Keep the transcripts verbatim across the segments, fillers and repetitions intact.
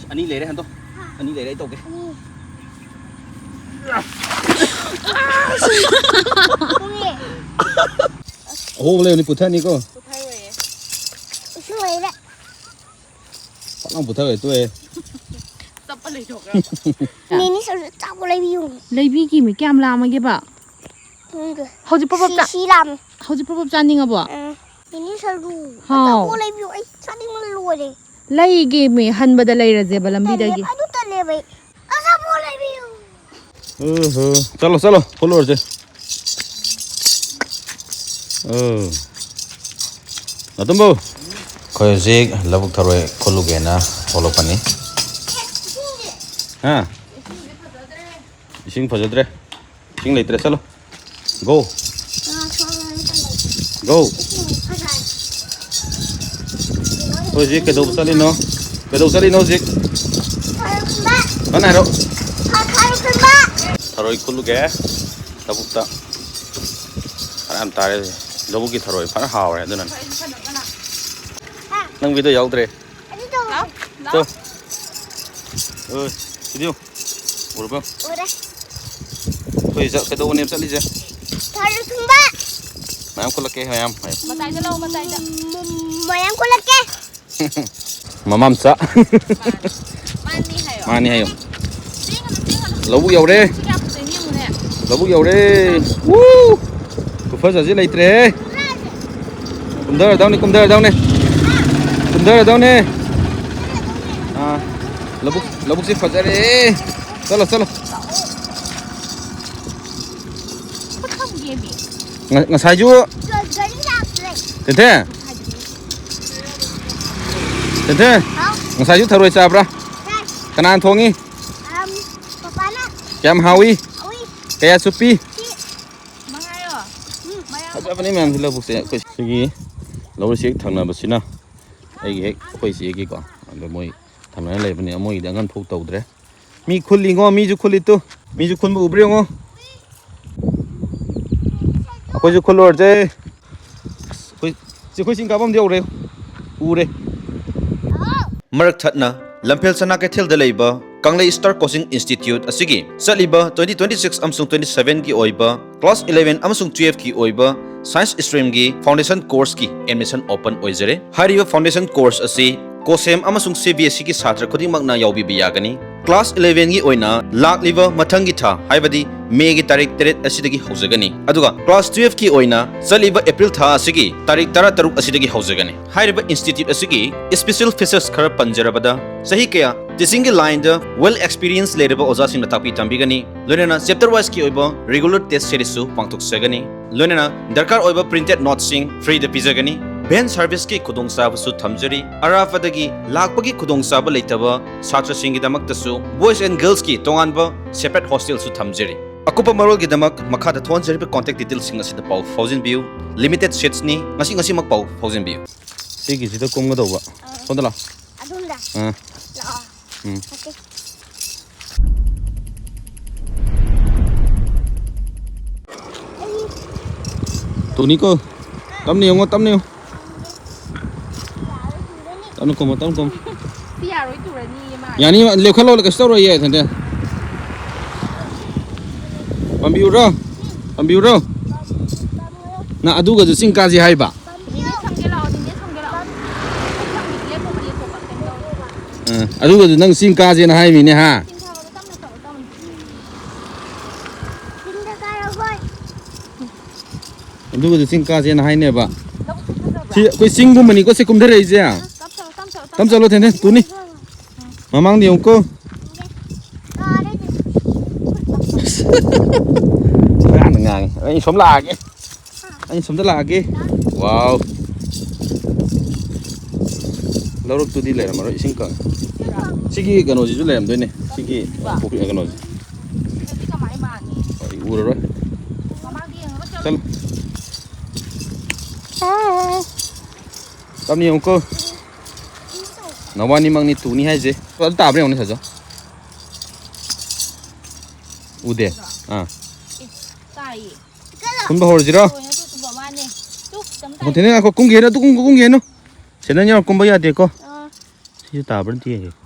ꯑꯅꯤ ꯂꯩꯔꯦ ꯍꯟꯗꯣ꯫ ꯑꯅꯤ ꯂꯩꯔꯦ, ꯑꯩ ꯇꯧꯒꯦ꯫ ꯎꯝ꯫ ꯑꯍꯣꯕ ꯂꯩꯕꯅꯤ, ꯄꯨꯊꯛꯅꯤꯀꯣ꯫ ꯄꯨꯊꯛꯑꯣꯏꯌꯦ꯫ ꯏꯁꯤꯡ ꯂꯩꯔꯦ꯫ ꯐꯠ ꯂꯥꯎ ꯄꯨꯊꯛꯑꯦ, ꯇꯣꯛꯑꯦ꯫ ꯆꯞꯄ ꯂꯩꯊꯣꯛꯈ꯭ꯔꯕ꯫ ꯅꯦꯅꯦ ꯁꯔꯨ ꯆꯥꯎꯕ ꯂꯩꯕꯤꯌꯨ꯫ ꯂꯩꯕꯤꯒꯦꯃꯤ, ꯀꯌꯥꯝ ꯂꯥꯝꯃꯒꯦꯕ? ꯈꯪꯗꯦ꯫ ꯍꯧꯖꯤꯛ ꯄ꯭ꯔꯞ ꯄ꯭ꯔꯞ ꯁꯤ, ꯆꯥ-, ꯁꯤ ꯂꯥꯝꯃꯦ꯫ ꯍꯧꯖꯤꯛ ꯄ꯭ꯔꯞ ꯄ꯭ꯔꯞ ꯆꯥꯅꯤꯡꯉꯕꯣ? ꯑꯥ꯫ ꯅꯦꯅꯦ ꯁꯔꯨ ꯍꯥꯎ꯫ ꯑꯆꯥꯄꯣꯠ ꯂꯩꯕꯤꯌꯨ, ꯑꯩ ꯆꯥꯅꯤꯡꯕꯅ ꯂꯣꯏꯔꯦ꯫ ꯂꯩꯒꯦꯃꯤ, ꯍꯟꯕꯗ ꯂꯩꯔꯁꯦꯕ ꯂꯝꯕꯤꯗꯒꯤ꯫ ꯇꯜꯂꯦꯕ, ꯑꯗꯨ ꯇꯜꯂꯦꯕ ꯑꯩ꯫ ꯑꯆꯥꯄꯣꯠ ꯂꯩꯕꯤꯌꯨ꯫ ꯎꯝ, ꯍꯨꯝ꯫ ꯆꯠꯂꯣ, ꯆꯠꯂꯣ, ꯈꯨꯠꯂꯨꯔꯁꯦ꯫ ꯎꯝ꯫ ꯅꯥꯇꯨꯝꯕꯧ꯫ ꯑꯩꯈꯣꯏ ꯍꯧꯖꯤꯛ ꯂꯧꯕꯨꯛ ꯊꯔꯣꯏ ꯈꯨꯠꯂꯨꯒꯦꯅ ꯊꯣꯛꯂꯛꯄꯅꯤ꯫ ꯍꯥ? ꯏꯁꯤꯡ ꯐꯖꯗ꯭ꯔꯦ꯫ ꯏꯁꯤꯡ ꯂꯩꯇ꯭ꯔꯦ, ꯆꯠꯂꯣ꯫ Go꯫ Go꯫ ꯑꯩꯈꯣꯏ ꯍꯧꯖꯤꯛ ꯀꯩꯗꯧꯕ ꯆꯠꯂꯤꯅꯣ? ꯀꯩꯗꯧꯕ ꯆꯠꯂꯤꯅꯣ ꯍꯧꯖꯤꯛ? ꯊꯔꯣꯏ ꯈꯨꯟꯕ꯫ ꯀꯟꯅ ꯍꯥꯏꯔꯣ꯫ ꯊ-, ꯊꯔꯣꯏ ꯈꯨꯟꯕ꯫ ꯊꯔꯣꯏ ꯈꯨꯜꯂꯨꯒꯦ ꯂꯧꯕꯨꯛꯇ꯫ ꯐꯔꯛ ꯌꯥꯝ ꯇꯥꯔꯦ꯫ ꯂꯧꯕꯨꯛꯀꯤ ꯊꯔꯣꯏ ꯐꯖꯅ ꯍꯥꯎꯔꯦ ꯑꯗꯨꯅꯅꯦ꯫ ꯅꯪ video ꯌꯥꯎꯗ꯭ꯔꯦ꯫ ꯑꯗꯨ ꯇꯧ꯫ ꯂꯥꯎ, ꯂꯥꯎ꯫ ꯆꯣ꯫ ꯑꯣꯏ, ꯁꯤꯗꯤꯌꯣ꯫ ꯎꯔꯕ? ꯎꯔꯦ꯫ ꯑꯩꯈꯣꯏ ꯆꯠ-, ꯀꯩꯗꯧꯕꯅꯦꯕ ꯆꯠꯂꯤꯁꯦ? ꯊꯔꯣꯏ ꯈꯨꯟꯕ꯫ ꯃꯌꯥꯝ ꯈꯨꯠꯂꯛꯀꯦ, ꯃꯌꯥꯝ꯫ ꯃꯇꯥꯏꯗ ꯂꯥꯎ, ꯃꯇꯥꯏꯗ꯫ ꯎꯝ, ꯃꯌꯥꯝ ꯈꯨꯟꯕ꯫ ꯃꯃꯥꯝꯆꯥ꯫ ꯃꯥꯅꯤ ꯍꯥꯏꯌꯣ꯫ ꯃꯥꯅꯤ ꯍꯥꯏꯌꯣ꯫ ꯆꯦꯟꯒꯅꯨ, ꯆꯦꯟꯒꯅꯨ꯫ ꯂꯧꯕꯨꯛ ꯌꯧꯔꯦ꯫ ꯁꯤ ꯀꯌꯥ ꯐꯖꯩ ꯌꯦꯡꯉꯨꯅꯦ꯫ ꯂꯧꯕꯨꯛ ꯌꯧꯔꯦ꯫ ꯋꯨ! ꯈꯨꯐꯖꯁꯤ ꯂꯩꯇ꯭ꯔꯦꯍꯦ꯫ ꯀꯨꯝꯊꯔꯗꯧꯅꯤ, ꯀꯨꯝꯊꯔꯗꯧꯅꯤ꯫ ꯀꯨꯝꯊꯔꯗꯧꯅꯤ꯫ ꯑꯥ, ꯂꯧꯕꯨꯛ, ꯂꯧꯕꯨꯛꯁꯤ ꯐꯖꯔꯦ꯫ ꯆꯠꯂꯣ, ꯆꯠꯂꯣ꯫ ꯈꯨꯠ ꯊꯝꯒꯦꯃꯤ꯫ ꯉ-, ꯉꯁꯥꯏꯁꯨ ꯒꯥꯔꯤ ꯂꯥꯛꯇ꯭ꯔꯦ꯫ ꯇꯦꯟꯊꯦ꯫ ꯇꯦꯟꯊꯦ꯫ ꯍꯥꯎ꯫ ꯉꯁꯥꯏꯁꯨ ꯊꯔꯣꯏ ꯆꯥꯕ꯭ꯔꯥ? ꯆꯥꯏ꯫ ꯀꯅꯥꯅ ꯊꯣꯡꯉꯤ? ꯑꯝ, ꯄꯄꯥꯅ꯫ ꯀꯌꯥꯝ ꯍꯥꯎꯏ? ꯍꯥꯎꯏ꯫ ꯀꯌꯥ ꯆꯨꯞꯄꯤ? ꯁꯤ꯫ ꯃꯉꯥꯔꯣ? ꯎꯝ꯫ ꯃꯌꯥꯝ ꯐꯖꯕꯅꯤ ꯃꯌꯥꯝꯁꯤ ꯂꯧꯕꯨꯛꯁꯦ꯫ ꯑꯩꯈꯣꯏ ꯁꯤꯒꯤ ꯂꯧꯔꯤꯁꯤ ꯍꯦꯛ ꯊꯪꯅꯕꯁꯤꯅ ꯑꯩꯒꯤ ꯍꯦꯛ ꯑꯩꯈꯣꯏ ꯆꯦꯒꯤꯀꯣ꯫ ꯑꯗꯣ ꯃꯣꯏ ꯊꯪꯅꯅ ꯂꯩꯕꯅꯤ꯫ ꯃꯣꯏꯒꯤꯗꯤ ꯑꯉꯟ ꯐꯧ ꯇꯧꯗ꯭ꯔꯦ꯫ ꯃꯤ ꯈꯨꯜꯂꯤꯉꯣ, ꯃꯤꯁꯨ ꯈꯨꯜꯂꯤ ꯇꯨ꯫ ꯃꯤꯁꯨ ꯈꯨꯟꯕ ꯎꯕ꯭ꯔꯥ ꯌꯦꯡꯉꯣ꯫ ꯑꯩꯈꯣꯏꯁꯨ ꯈꯨꯜꯂꯨꯔꯁꯦ꯫ ꯑꯁ, ꯑꯩꯈꯣꯏ, ꯁꯤ ꯑꯩꯈꯣꯏ ꯆꯤꯡ ꯀꯥꯐꯝꯗꯤ ꯌꯧꯔꯦ꯫ ꯎꯔꯦ꯫ ꯃꯔꯛ ꯊꯠꯅ ꯂꯝꯐꯦꯜ ꯁꯅꯥ ꯀꯩꯊꯦꯜꯗ ꯂꯩꯕ ꯀꯪꯂꯩ ꯁ꯭ꯇꯥꯔ ꯀꯣꯆꯤꯡ ꯏꯟꯁꯇꯤꯇ꯭ꯌꯨꯠ ꯑꯁꯤꯒꯤ ꯆꯠꯂꯤꯕ twenty twenty six ꯑꯃꯁꯨꯡ twenty seven ꯒꯤ ꯑꯣꯏꯕ class eleven ꯑꯃꯁꯨꯡ twelve ꯀꯤ ꯑꯣꯏꯕ science stream ꯒꯤ foundation course ꯀꯤ admission open ꯑꯣꯏꯖꯔꯦ꯫ ꯍꯥꯏꯔꯤꯕ foundation course ꯑꯁꯤ COHSEM ꯑꯃꯁꯨꯡ C B S E ꯒꯤ ꯁꯥꯇ꯭ꯔ ꯈꯨꯗꯤꯡꯃꯛꯅ ꯌꯥꯎꯕꯤꯕ ꯌꯥꯒꯅꯤ꯫ Class eleven ꯒꯤ ꯑꯣꯏꯅ ꯂꯥꯛꯂꯤꯕ ꯃꯊꯪꯒꯤ ꯊꯥ, ꯍꯥꯏꯕꯗꯤ ꯃꯦꯒꯤ ꯇꯥꯔꯤꯛ ꯇꯔꯦꯠ ꯑꯁꯤꯗꯒꯤ ꯍꯧꯖꯒꯅꯤ, ꯑꯗꯨꯒ class twelve ꯀꯤ ꯑꯣꯏꯅ ꯆꯠꯂꯤꯕ ꯑꯦꯄ꯭ꯔꯤꯜ ꯊꯥ ꯑꯁꯤꯒꯤ ꯇꯥꯔꯤꯛ ꯇꯔꯥꯇꯔꯨꯛ ꯑꯁꯤꯗꯒꯤ ꯍꯧꯖꯒꯅꯤ꯫ ꯍꯥꯏꯔꯤꯕ ꯏꯟꯁꯇꯤꯇ꯭ꯌꯨꯠ ꯑꯁꯤꯒꯤ special features ꯈꯔ ꯄꯟꯖꯔꯕꯗ, ꯆꯍꯤ ꯀꯌꯥ teaching ꯒꯤ line ꯗ well experience ꯂꯩꯔꯕ ꯑꯣꯖꯥꯁꯤꯡꯅ ꯇꯥꯛꯄꯤ ꯇꯝꯕꯤꯒꯅꯤ, ꯂꯣꯏꯅꯅ chapter wise ꯀꯤ ꯑꯣꯏꯕ regular test series ꯁꯨ ꯄꯥꯡꯊꯣꯛꯆꯒꯅꯤ, ꯂꯣꯏꯅꯅ ꯗꯔꯀꯥꯔ ꯑꯣꯏꯕ printed notes ꯁꯤꯡ free ꯗ ꯄꯤꯖꯒꯅꯤ꯫ Van service ꯀꯤ ꯈꯨꯗꯣꯡꯆꯥꯕꯁꯨ ꯊꯝꯖꯔꯤ꯫ ꯑꯔꯥꯞꯄꯗꯒꯤ ꯂꯥꯛꯄꯒꯤ ꯈꯨꯗꯣꯡꯆꯥꯕ ꯂꯩꯇꯕ ꯁꯥꯇ꯭ꯔꯁꯤꯡꯒꯤꯗꯃꯛꯇꯁꯨ boys and girls ꯀꯤ ꯇꯣꯉꯥꯟꯕ separate hostel ꯁꯨ ꯊꯝꯖꯔꯤ꯫ ꯑꯀꯨꯞꯄ ꯃꯔꯣꯜꯒꯤꯗꯃꯛ ꯃꯈꯥꯗ ꯊꯣꯟꯖꯔꯤꯕ contact details ꯁꯤꯡ ꯑꯁꯤꯗ ꯄꯥꯎ ꯐꯥꯎꯖꯤꯟꯕꯤꯌꯨ꯫ Limited seats ꯅꯤ, ꯉꯁꯤ ꯉꯁꯤꯃꯛ ꯄꯥꯎ ꯐꯥꯎꯖꯤꯟꯕꯤꯌꯨ꯫ ꯁꯤꯒꯤꯁꯤꯗ ꯀꯨꯝꯒꯗꯧꯕ꯫ ꯁꯣꯝꯗ ꯂꯥꯎ꯫ ꯑꯗꯣꯝꯗ? ꯑꯥ꯫ ꯂꯥꯛꯑꯣ꯫ ꯎꯝ꯫ OK꯫ ꯇꯨꯅꯤꯀꯣ꯫ ꯇꯞꯅ ꯌꯦꯡꯉꯣ, ꯇꯞꯅ ꯌꯦꯡꯉꯣ꯫ ꯇꯞꯅ ꯀꯨꯝꯃꯣ, ꯇꯞꯅ ꯀꯨꯝꯃꯣ꯫ ꯁꯤ ꯌꯥꯔꯣꯏ, ꯇꯨꯔꯅꯤꯌꯦ ꯃꯥ꯫ ꯌꯥꯅꯤ, ꯂꯦꯞꯈꯠꯂꯣ, ꯀꯩꯁꯨ ꯇꯧꯔꯣꯏꯌꯦ, ꯊꯦꯟꯊꯦꯟ꯫ ꯄꯥꯝꯕꯤꯌꯨꯔꯣ? ꯄꯥꯝꯕꯤꯌꯨꯔꯣ? ꯅꯪ ꯑꯗꯨꯒꯁꯨ ꯆꯤꯡ ꯀꯥꯁꯤ ꯍꯥꯏꯕ? ꯅꯦꯅꯦ ꯁꯝꯒꯦ ꯂꯥꯛꯑꯣ, ꯅꯦꯅꯦ ꯁꯝꯒꯦ ꯂꯥꯛꯑꯣ꯫ ꯂꯦꯞꯄꯣꯕ, ꯂꯦꯞꯄꯣꯕ, ꯀꯩꯝ ꯇꯧꯔꯣꯏ꯫ ꯑ, ꯑꯗꯨꯒꯁꯨ ꯅꯪ ꯆꯤꯡ ꯀꯥꯁꯦꯅ ꯍꯥꯏꯃꯤꯅꯦ, ꯍꯥ? ꯆꯤꯡ ꯀꯥꯕꯗꯣ ꯇꯞꯅ ꯇꯧꯔꯣ, ꯇꯞꯅ꯫ ꯆꯤꯡꯗ ꯀꯥꯔꯛꯑꯣ꯫ ꯑꯗꯨꯒꯁꯨ ꯆꯤꯡ ꯀꯥꯁꯦꯅ ꯍꯥꯏꯅꯦꯕ꯫ ꯂꯧꯕꯨꯛꯇꯣ ꯐꯖꯕ꯭ꯔꯥ? ꯁꯤ ꯑꯩꯈꯣꯏ ꯆꯤꯡꯒꯨꯝꯕꯅꯤꯀꯣ ꯁꯤ ꯀꯨꯝꯊꯔꯛꯏꯁꯦ꯫ ꯇꯞ ꯆꯠꯂꯣ, ꯇꯞ ꯆꯠꯂꯣ, ꯇꯞ ꯇꯝ ꯆꯠꯂꯣ, ꯆꯠꯂꯣ꯫ ꯊꯦꯟꯊꯦꯟ, ꯇꯨꯅꯤ꯫ ꯃꯃꯥꯡꯗ ꯌꯦꯡꯉꯨꯀꯣ꯫ ꯀꯥꯔꯦ꯫ ꯕꯦꯔꯥꯅ ꯉꯥꯡꯉꯦ꯫ ꯑꯩ ꯁꯣꯝ ꯂꯥꯛꯑꯒꯦ꯫ ꯑꯩ ꯁꯣꯝꯗ ꯂꯥꯛꯑꯒꯦ꯫ ꯋꯥꯎ꯫ ꯂꯧꯔꯛꯇꯨꯗꯤ ꯂꯩꯔꯝꯃꯔꯣꯏ, ꯏꯁꯤꯡ ꯀꯪꯉꯦ꯫ ꯁꯤꯒꯤ ꯀꯩꯅꯣꯁꯤꯁꯨ ꯂꯩꯔꯝꯗꯣꯏꯅꯦ꯫ ꯁꯤꯒꯤ ꯄꯨꯈ꯭ꯔꯤ ꯀꯩꯅꯣꯁꯦ꯫ ꯑꯗꯨꯗꯤ ꯀꯃꯥꯏ ꯃꯥꯟꯅꯤ? ꯑꯩ ꯎꯔꯔꯣꯏ꯫ ꯃꯃꯥꯡꯗ ꯌꯦꯡꯉꯒ ꯆꯠꯂꯨ꯫ ꯆꯠꯂꯨ꯫ ꯇꯞꯅ ꯌꯦꯡꯉꯨꯀꯣ꯫ ꯅꯕꯥꯅꯤꯃꯛꯅꯤ ꯇꯨꯅꯤ ꯍꯥꯏꯁꯦ꯫ ꯑꯗꯨ ꯇꯥꯕ꯭ꯔꯥ ꯌꯦꯡꯉꯨꯅꯦ, ꯁꯥꯖꯣ꯫ ꯎꯗꯦ꯫ ꯑꯥ꯫ ꯑꯦ, ꯇꯥꯏꯌꯦ꯫ ꯈꯨꯟꯕ ꯍꯧꯔꯁꯤꯔꯣ? ꯂꯣꯏꯅ ꯇꯨ ꯇꯨꯕ ꯃꯥꯅꯦ꯫ ꯇꯨ, ꯈꯤꯇꯪ ꯇꯥꯏ꯫ ꯃꯊꯟꯇ ꯉꯥꯏꯈꯣ, ꯀꯨꯝꯒꯤ ꯍꯦꯟꯅ, ꯑꯗꯨ ꯀꯨꯝ, ꯀꯨꯝꯒꯤ ꯍꯦꯟꯅ꯫ ꯁꯦꯟꯗꯟ ꯌꯥꯎꯔ ꯀꯨꯝꯕ ꯌꯥꯗꯦꯀꯣ꯫ ꯑꯥ꯫ ꯁꯤꯁꯨ ꯇꯥꯕ꯭ꯔꯥ ꯑꯝꯇ ꯌꯦꯡꯒꯦꯀꯣ꯫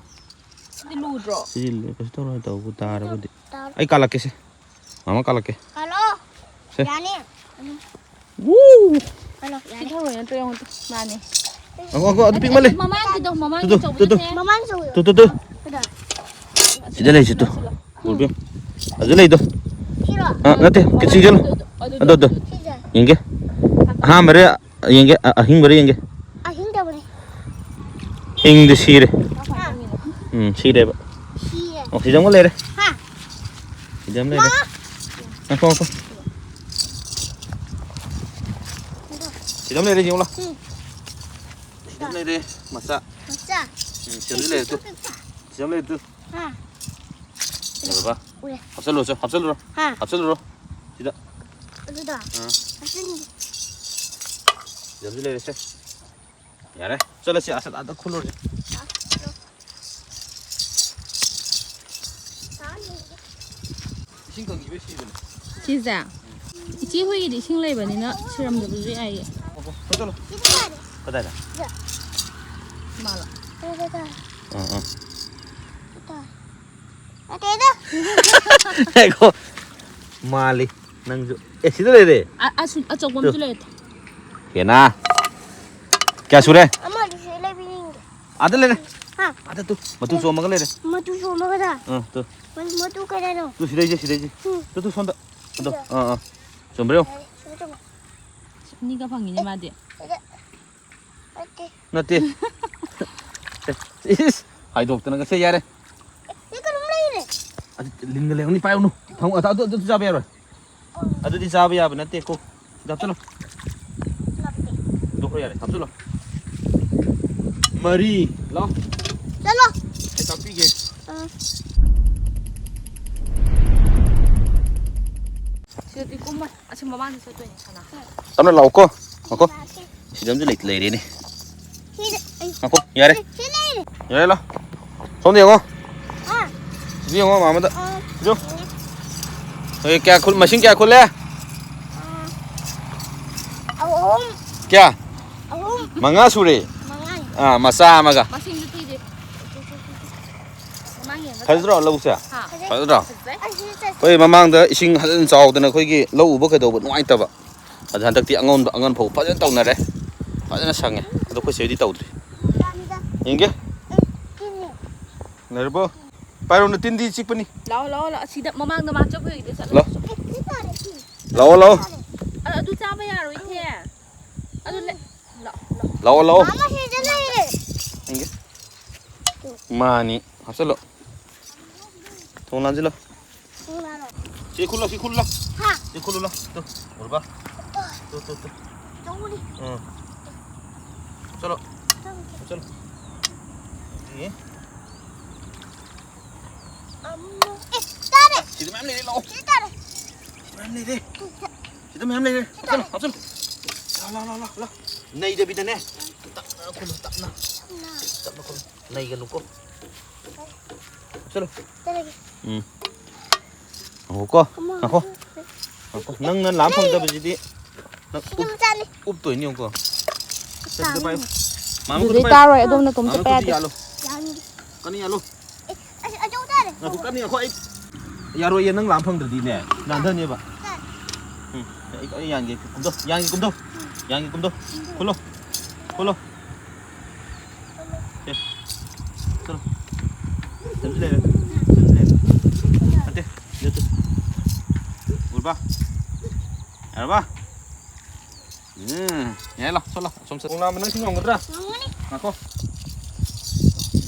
ꯂꯨꯗ꯭ꯔꯣ? ꯁꯤꯗꯤ ꯀꯩꯁꯨ ꯇꯧꯔꯣꯏ, ꯇꯧꯕ ꯇꯥꯔꯕꯨꯗꯤ꯫ ꯇꯥꯔꯣ꯫ ꯑꯩ ꯀꯥꯜꯂꯛꯀꯦꯁꯦ꯫ ꯃꯥꯃ ꯀꯥꯜꯂꯛꯀꯦ꯫ ꯀꯥꯜꯂꯛꯑꯣ꯫ ꯁꯦ꯫ ꯌꯥꯅꯤ꯫ ꯋꯨ! ꯀꯥꯜꯂꯣ꯫ ꯁꯤ ꯌꯥꯅꯤ꯫ ꯊꯧꯔꯣꯏ ꯅꯠꯇ꯭ꯔꯣ? ꯌꯦꯡꯉꯣ ꯇꯨ꯫ ꯃꯥꯅꯦ꯫ ꯑꯪꯀꯣ, ꯑꯪꯀꯣ, ꯑꯗꯨ ꯄꯤꯛꯃꯜꯂꯦ꯫ ꯃꯃꯥꯡꯒꯤꯗꯣ, ꯃꯃꯥꯡꯒꯤ ꯇꯨ, ꯇꯨ, ꯑꯆꯧꯕ ꯇꯨ, ꯇꯨ꯫ ꯅꯠꯇꯦ꯫ ꯃꯃꯥꯡ ꯆꯧ꯫ Two, two, two. ꯀꯗꯥ? ꯁꯤꯗ ꯂꯩꯁꯤ ꯇꯨ꯫ ꯎꯕꯤꯌꯨ꯫ ꯑꯗꯨ ꯂꯩꯗꯣ꯫ ꯁꯤꯔꯣ? ꯑ, ꯅꯠꯇꯦ꯫ ꯀꯤꯠ ꯁꯤꯡꯖꯜꯂꯨ꯫ ꯑꯗꯨ, ꯑꯗꯨ꯫ ꯁꯤꯁꯦ꯫ ꯌꯦꯡꯒꯦ꯫ ꯑꯍꯥꯟꯕꯔ ꯌꯦꯡꯒꯦ꯫ ꯑ, ꯑꯍꯤꯡꯕꯔ ꯌꯦꯡꯒꯦ꯫ ꯑꯍꯤꯡꯗꯕꯅꯤ꯫ ꯍꯤꯡꯗꯤ ꯁꯤꯔꯦ꯫ ꯍꯥ꯫ ꯎꯝ, ꯁꯤꯔꯦꯕ꯫ ꯁꯤꯔꯦ꯫ ꯑꯣ, ꯁꯤꯗ ꯑꯃ ꯂꯩꯔꯦ꯫ ꯍꯥ꯫ ꯁꯤꯗ ꯑꯃ ꯂꯩꯔꯦ꯫ ꯉꯥꯏꯈꯣ, ꯉꯥꯏꯈꯣ꯫ ꯁꯤꯗ ꯑꯃ ꯂꯩꯔꯦ, ꯌꯦꯡꯉꯨ ꯂꯥꯎ꯫ ꯎꯝ꯫ ꯁꯤꯗ ꯑꯃ ꯂꯩꯔꯦ, ꯃꯆꯥ꯫ ꯃꯆꯥ꯫ ꯎꯝ, ꯁꯤꯗ ꯑꯃ ꯂꯩꯔꯦ, ꯇꯨ꯫ ꯁꯤꯗ ꯑꯃ ꯂꯩꯔꯦ, ꯇꯨ꯫ ꯍꯥ꯫ ꯌꯦꯡꯉꯨ ꯕꯕꯥ꯫ ꯎꯔꯦ꯫ ꯍꯥꯞꯆꯜꯂꯨꯔꯣ, ꯍꯥꯞꯆꯜꯂꯨꯔꯣ꯫ ꯍꯥ꯫ ꯍꯥꯞꯆꯜꯂꯨꯔꯣ꯫ ꯁꯤꯗ꯫ ꯑꯗꯨꯗ꯫ ꯑꯥ꯫ ꯑꯗꯨꯅꯤ꯫ ꯁꯤꯗ ꯑꯃꯁꯨ ꯂꯩꯔꯦꯁꯦ꯫ ꯌꯥꯔꯦ꯫ ꯆꯠꯂꯁꯤ, ꯑꯁ, ꯑꯥꯗ ꯈꯨꯜꯂꯨꯔꯁꯤ꯫ ꯏꯁꯤꯡ ꯀꯪꯈꯤꯕꯩ ꯁꯤꯕꯅꯦ꯫ ꯁꯤꯁꯦ ꯏꯆꯦ ꯍꯣꯏꯒꯤꯗꯤ ꯏꯁꯤꯡ ꯂꯩꯕꯅꯤꯅ ꯁꯤꯔꯝꯗꯕꯁꯨ ꯌꯥꯏꯌꯦ꯫ ꯉꯥꯏꯈꯣ, ꯆꯠꯂꯣ꯫ ꯀꯗꯥꯏꯗ? ꯃꯥꯂꯣ꯫ ꯑꯗꯨꯗ꯫ ꯑꯥ, ꯑꯥ꯫ ꯅꯠꯇꯦꯗ꯫ ꯉꯥꯏꯈꯣ꯫ ꯃꯥꯜꯂꯤ꯫ ꯅꯪꯁꯨ꯫ ꯑꯦ, ꯁꯤꯗ ꯂꯩꯔꯦ꯫ ꯑ- ꯑꯁꯨ- ꯑꯆꯧꯕ ꯑꯃꯁꯨ ꯂꯩꯔꯦ꯫ ꯍꯦꯅꯥ꯫ ꯀꯌꯥ ꯁꯨꯔꯦ? ꯑꯃꯗꯨꯁꯨ ꯂꯩꯕꯤꯅꯤꯡꯗꯦ꯫ ꯑꯥꯗ ꯂꯩꯔꯦ꯫ ꯍꯥ꯫ ꯑꯥꯗ ꯇꯨ꯫ ꯃꯇꯨ ꯆꯣꯝꯃꯒ ꯂꯩꯔꯦ꯫ ꯃꯇꯨ ꯆꯣꯝꯃꯒꯗ꯫ ꯑꯥ, ꯇꯨ꯫ ꯃꯇꯨ ꯀꯩꯗꯩꯅꯣ? ꯇꯨ ꯁꯤꯗꯩꯁꯦ, ꯁꯤꯗꯩꯁꯦ꯫ ꯎꯝ꯫ ꯇꯨ, ꯇꯨ, ꯁꯣꯝꯗ꯫ ꯑꯗꯣ, ꯁꯤꯗ꯫ ꯑꯥ, ꯑꯥ꯫ ꯆꯨꯝꯕ꯭ꯔꯣ? ꯁꯤꯗ ꯆꯣꯝꯃꯣ꯫ ꯑꯅꯤꯒ ꯐꯪꯉꯤꯅꯦ ꯃꯥꯗꯤ꯫ ꯁꯤꯗ꯫ ꯅꯠꯇꯦ꯫ ꯅꯠꯇꯦ꯫ ꯏꯁ, ꯍꯥꯏꯗꯣꯛꯇꯅꯒ ꯁꯦ ꯌꯥꯔꯦ꯫ ꯁꯤ ꯀꯩꯅꯣꯝ ꯂꯩꯔꯦ꯫ ꯑꯗꯨ ꯂꯤꯟꯒ ꯂꯩꯔꯝꯅꯤ, ꯄꯥꯏꯔꯨꯅꯨ꯫ ꯐꯃꯨꯡ ꯑꯗꯨ, ꯑꯗꯨ, ꯑꯗꯨ ꯆꯥꯕ ꯌꯥꯔꯣꯏ꯫ ꯑꯗꯨꯗꯤ ꯆꯥꯕ ꯌꯥꯕ ꯅꯠꯇꯦꯀꯣ꯫ ꯁꯤꯗ ꯍꯥꯞꯆꯜꯂꯣ꯫ ꯍꯥꯞꯇꯣꯛꯈ꯭ꯔꯣ ꯌꯥꯔꯦ, ꯍꯥꯞꯆꯜꯂꯣ꯫ ꯃꯔꯤ꯫ ꯂꯥꯎ꯫ ꯆꯠꯂꯣ꯫ ꯑꯩ ꯇꯥꯛꯄꯤꯒꯦ꯫ ꯑꯥ꯫ ꯁꯤꯗꯗꯤ ꯀꯨꯝꯃꯣꯏ꯫ ꯑꯁꯤ ꯃꯃꯥꯡꯗ ꯆꯠꯇꯣꯏꯅꯦ ꯁꯅꯥ꯫ ꯇꯞꯅ ꯂꯥꯛꯑꯣꯀꯣ꯫ ꯉꯥꯏꯈꯣ꯫ ꯁꯤꯗ ꯑꯃꯁꯨ ꯂꯩ-, ꯂꯩꯔꯦꯅꯦ꯫ ꯁꯤꯗ꯫ ꯑꯩ꯫ ꯉꯥꯏꯈꯣ, ꯌꯥꯔꯦ꯫ ꯁꯤ ꯂꯩꯔꯦ꯫ ꯌꯥꯔꯦ, ꯂꯥꯎ꯫ ꯁꯣꯝꯗ ꯌꯦꯡꯉꯣ꯫ ꯑꯥ꯫ ꯁꯤꯗ ꯌꯦꯡꯉꯣ, ꯃꯥꯃꯗ꯫ ꯑꯥ꯫ ꯌꯣ꯫ ꯑꯦ, ꯀꯌꯥ ꯈꯨꯜ-, ꯃꯁꯤꯡ ꯀꯌꯥ ꯈꯨꯜꯂꯦ? ꯑꯥ꯫ ꯑꯍꯨꯝ꯫ ꯀꯌꯥ? ꯑꯍꯨꯝ꯫ ꯃꯉꯥ ꯁꯨꯔꯦ꯫ ꯃꯉꯥꯅꯤ꯫ ꯑꯥ, ꯃꯆꯥ ꯑꯃꯒ꯫ ꯃꯁꯤꯡꯁꯨ ꯊꯤꯗꯦ꯫ ꯐꯖꯗ꯭ꯔꯣ ꯂꯧꯕꯨꯛꯁꯦ? ꯐꯖꯗ꯭ꯔꯣ? ꯑꯩꯈꯣꯏ ꯃꯃꯥꯡꯗ ꯏꯁꯤꯡ ꯐꯖꯅ ꯆꯥꯎꯗꯅ ꯑꯩꯈꯣꯏꯒꯤ ꯂꯧ ꯎꯕ ꯀꯩꯗꯧꯕ ꯅꯨꯡꯉꯥꯏꯇꯕ, ꯑꯗ ꯍꯟꯗꯛꯇꯤ ꯑꯉꯟ ꯑꯉꯟ ꯐꯧ ꯐꯖꯅ ꯇꯧꯅꯔꯦ, ꯐꯖꯅ ꯁꯪꯉꯦ꯫ ꯑꯗꯣ ꯑꯩꯈꯣꯏ ꯆꯦꯗꯤ ꯇꯧꯗ꯭ꯔꯤ꯫ ꯌꯦꯡꯒꯦ꯫ ꯂꯩꯔꯕꯣ? ꯄꯥꯏꯔꯣꯅ ꯇꯤꯟꯗꯤ ꯆꯤꯛꯄꯅꯤ꯫ ꯂꯥꯛꯑꯣ, ꯂꯥꯛꯑꯣ, ꯂꯥꯛꯑꯣ꯫ ꯑꯁꯤꯗ ꯃꯃꯥꯡꯗ ꯃꯥ ꯆꯠꯄꯩꯗ ꯆꯠꯂꯣ꯫ ꯂꯥꯛꯑꯣ꯫ ꯂꯥꯛꯑꯣ, ꯂꯥꯛꯑꯣ꯫ ꯑ-, ꯑꯗꯨ ꯆꯥꯕ ꯌꯥꯔꯣꯏ, ꯏꯊꯦ꯫ ꯑꯗꯨ ꯂꯩ-, ꯂꯥꯛꯑꯣ, ꯂꯥꯛꯑꯣ꯫ ꯂꯥꯛꯑꯣ, ꯂꯥꯛꯑꯣ꯫ ꯃꯥꯃ ꯁꯤꯗ ꯂꯩꯔꯦ꯫ ꯌꯦꯡꯒꯦ꯫ ꯃꯥꯅꯤ꯫ ꯍꯥꯞꯆꯜꯂꯣ꯫ ꯊꯣꯡ ꯂꯥꯟꯁꯤꯜꯂꯣ꯫ ꯊꯣꯡ ꯂꯥꯜꯂꯣ꯫ ꯁꯤ ꯈꯨꯜꯂꯣ, ꯁꯤ ꯈꯨꯜꯂꯣ꯫ ꯍꯥ꯫ ꯁꯤ ꯈꯨꯜꯂꯨ ꯂꯥꯎ꯫ ꯇꯨ, ꯎꯔꯕ? Two, two, two. ꯆꯧꯔꯤ꯫ ꯎꯝ꯫ ꯆꯠꯂꯣ꯫ ꯆꯠꯂꯣ꯫ ꯆꯠꯂꯣ꯫ ꯁꯤ꯫ ꯑꯃꯨꯛ-, ꯑꯦ, ꯇꯥꯔꯦ꯫ ꯁꯤꯗ ꯃꯌꯥꯝ ꯂꯩꯔꯦ, ꯂꯥꯛꯑꯣ꯫ ꯁꯤ ꯇꯥꯔꯦ꯫ ꯁꯤꯗ ꯃꯌꯥꯝ ꯂꯩꯔꯦ꯫ ꯁꯤꯗ ꯃꯌꯥꯝ ꯂꯩꯔꯦ꯫ ꯁꯤ ꯇꯥꯔꯦ꯫ ꯍꯥꯞꯆꯜꯂꯣ, ꯍꯥꯞꯆꯜꯂꯣ꯫ ꯂꯥ, ꯂꯥ, ꯂꯥ, ꯂꯥ, ꯂꯥ꯫ ꯅꯩꯗꯕꯤꯗꯅꯦ꯫ ꯇꯞꯅ ꯈꯨꯜꯂꯨ, ꯇꯞꯅ꯫ ꯇꯞꯅ꯫ ꯇꯞꯅ ꯈꯨꯜꯂꯨ꯫ ꯅꯩꯒꯅꯨꯀꯣ꯫ ꯆꯠꯂꯣ꯫ ꯆꯠꯂꯒꯦ꯫ ꯎꯝ꯫ ꯉꯥꯏꯈꯣꯀꯣ꯫ ꯑꯃ ꯉꯥꯏꯈꯣ꯫ ꯉꯥꯏꯈꯣ꯫ ꯅꯪꯅ ꯂꯥꯝ ꯐꯪꯗꯕꯁꯤꯗꯤ ꯅꯪ ꯁꯤꯗꯤ ꯎꯞ-, ꯃꯆꯥꯅꯤ꯫ ꯎꯞꯇꯣꯏꯅꯤ ꯌꯦꯡꯉꯨꯀꯣ꯫ ꯁꯤꯗ ꯄꯥꯏꯌꯨ꯫ ꯃꯥꯃ ꯈꯨꯠꯇ ꯑꯗꯨꯗꯤ ꯄꯥꯏꯌꯨ꯫ ꯇꯥꯔꯣꯏ, ꯑꯗꯣꯝꯅ ꯇꯣꯝꯇ ꯃꯥꯃ ꯈꯨꯠꯇ ꯄꯥꯏꯔꯗꯤ꯫ ꯌꯥꯜꯂꯨ꯫ ꯌꯥꯅꯤ꯫ ꯀꯟꯅ ꯌꯥꯜꯂꯨ꯫ ꯑꯦ, ꯑꯁꯤ ꯑꯆꯧ ꯇꯥꯔꯦ꯫ ꯉꯥꯏꯈꯣ, ꯀꯟꯅ ꯉꯥꯏꯈꯣ, ꯑꯩ ꯌꯥꯔꯣꯏꯌꯦ, ꯅꯪ ꯂꯥꯝ ꯐꯪꯗ꯭ꯔꯗꯤꯅꯦ, ꯅꯥꯟꯊꯅꯦꯕ꯫ ꯇꯥꯔꯦ꯫ ꯎꯝ, ꯑꯩ, ꯑꯩ ꯌꯥꯟꯒꯦ, ꯀꯨꯝꯊꯧ, ꯌꯥꯟꯒꯦ, ꯀꯨꯝꯊꯧ, ꯌꯥꯟꯒꯦ, ꯀꯨꯝꯊꯧ, ꯈꯨꯜꯂꯣ, ꯈꯨꯜꯂꯣ꯫ ꯑꯦ, ꯆꯠꯂꯣ꯫ ꯁꯤꯗꯁꯨ ꯂꯩꯔꯦ, ꯁꯤꯗꯁꯨ ꯂꯩꯔꯦ꯫ ꯅꯠꯇꯦ, ꯁꯤꯗ ꯅꯠꯇꯦ꯫ ꯎꯔꯕ? ꯌꯥꯔꯕ? ꯎꯝ, ꯌꯥꯏ, ꯂꯥꯎ, ꯆꯠꯂꯣ, ꯑꯁꯣꯝ ꯆꯠ-, ꯈꯣꯡꯅꯥꯡ ꯑꯃ ꯅꯪ ꯁꯤ ꯉꯝꯒꯗ꯭ꯔꯥ? ꯉꯝꯒꯅꯤ꯫ ꯉꯥꯏꯈꯣ꯫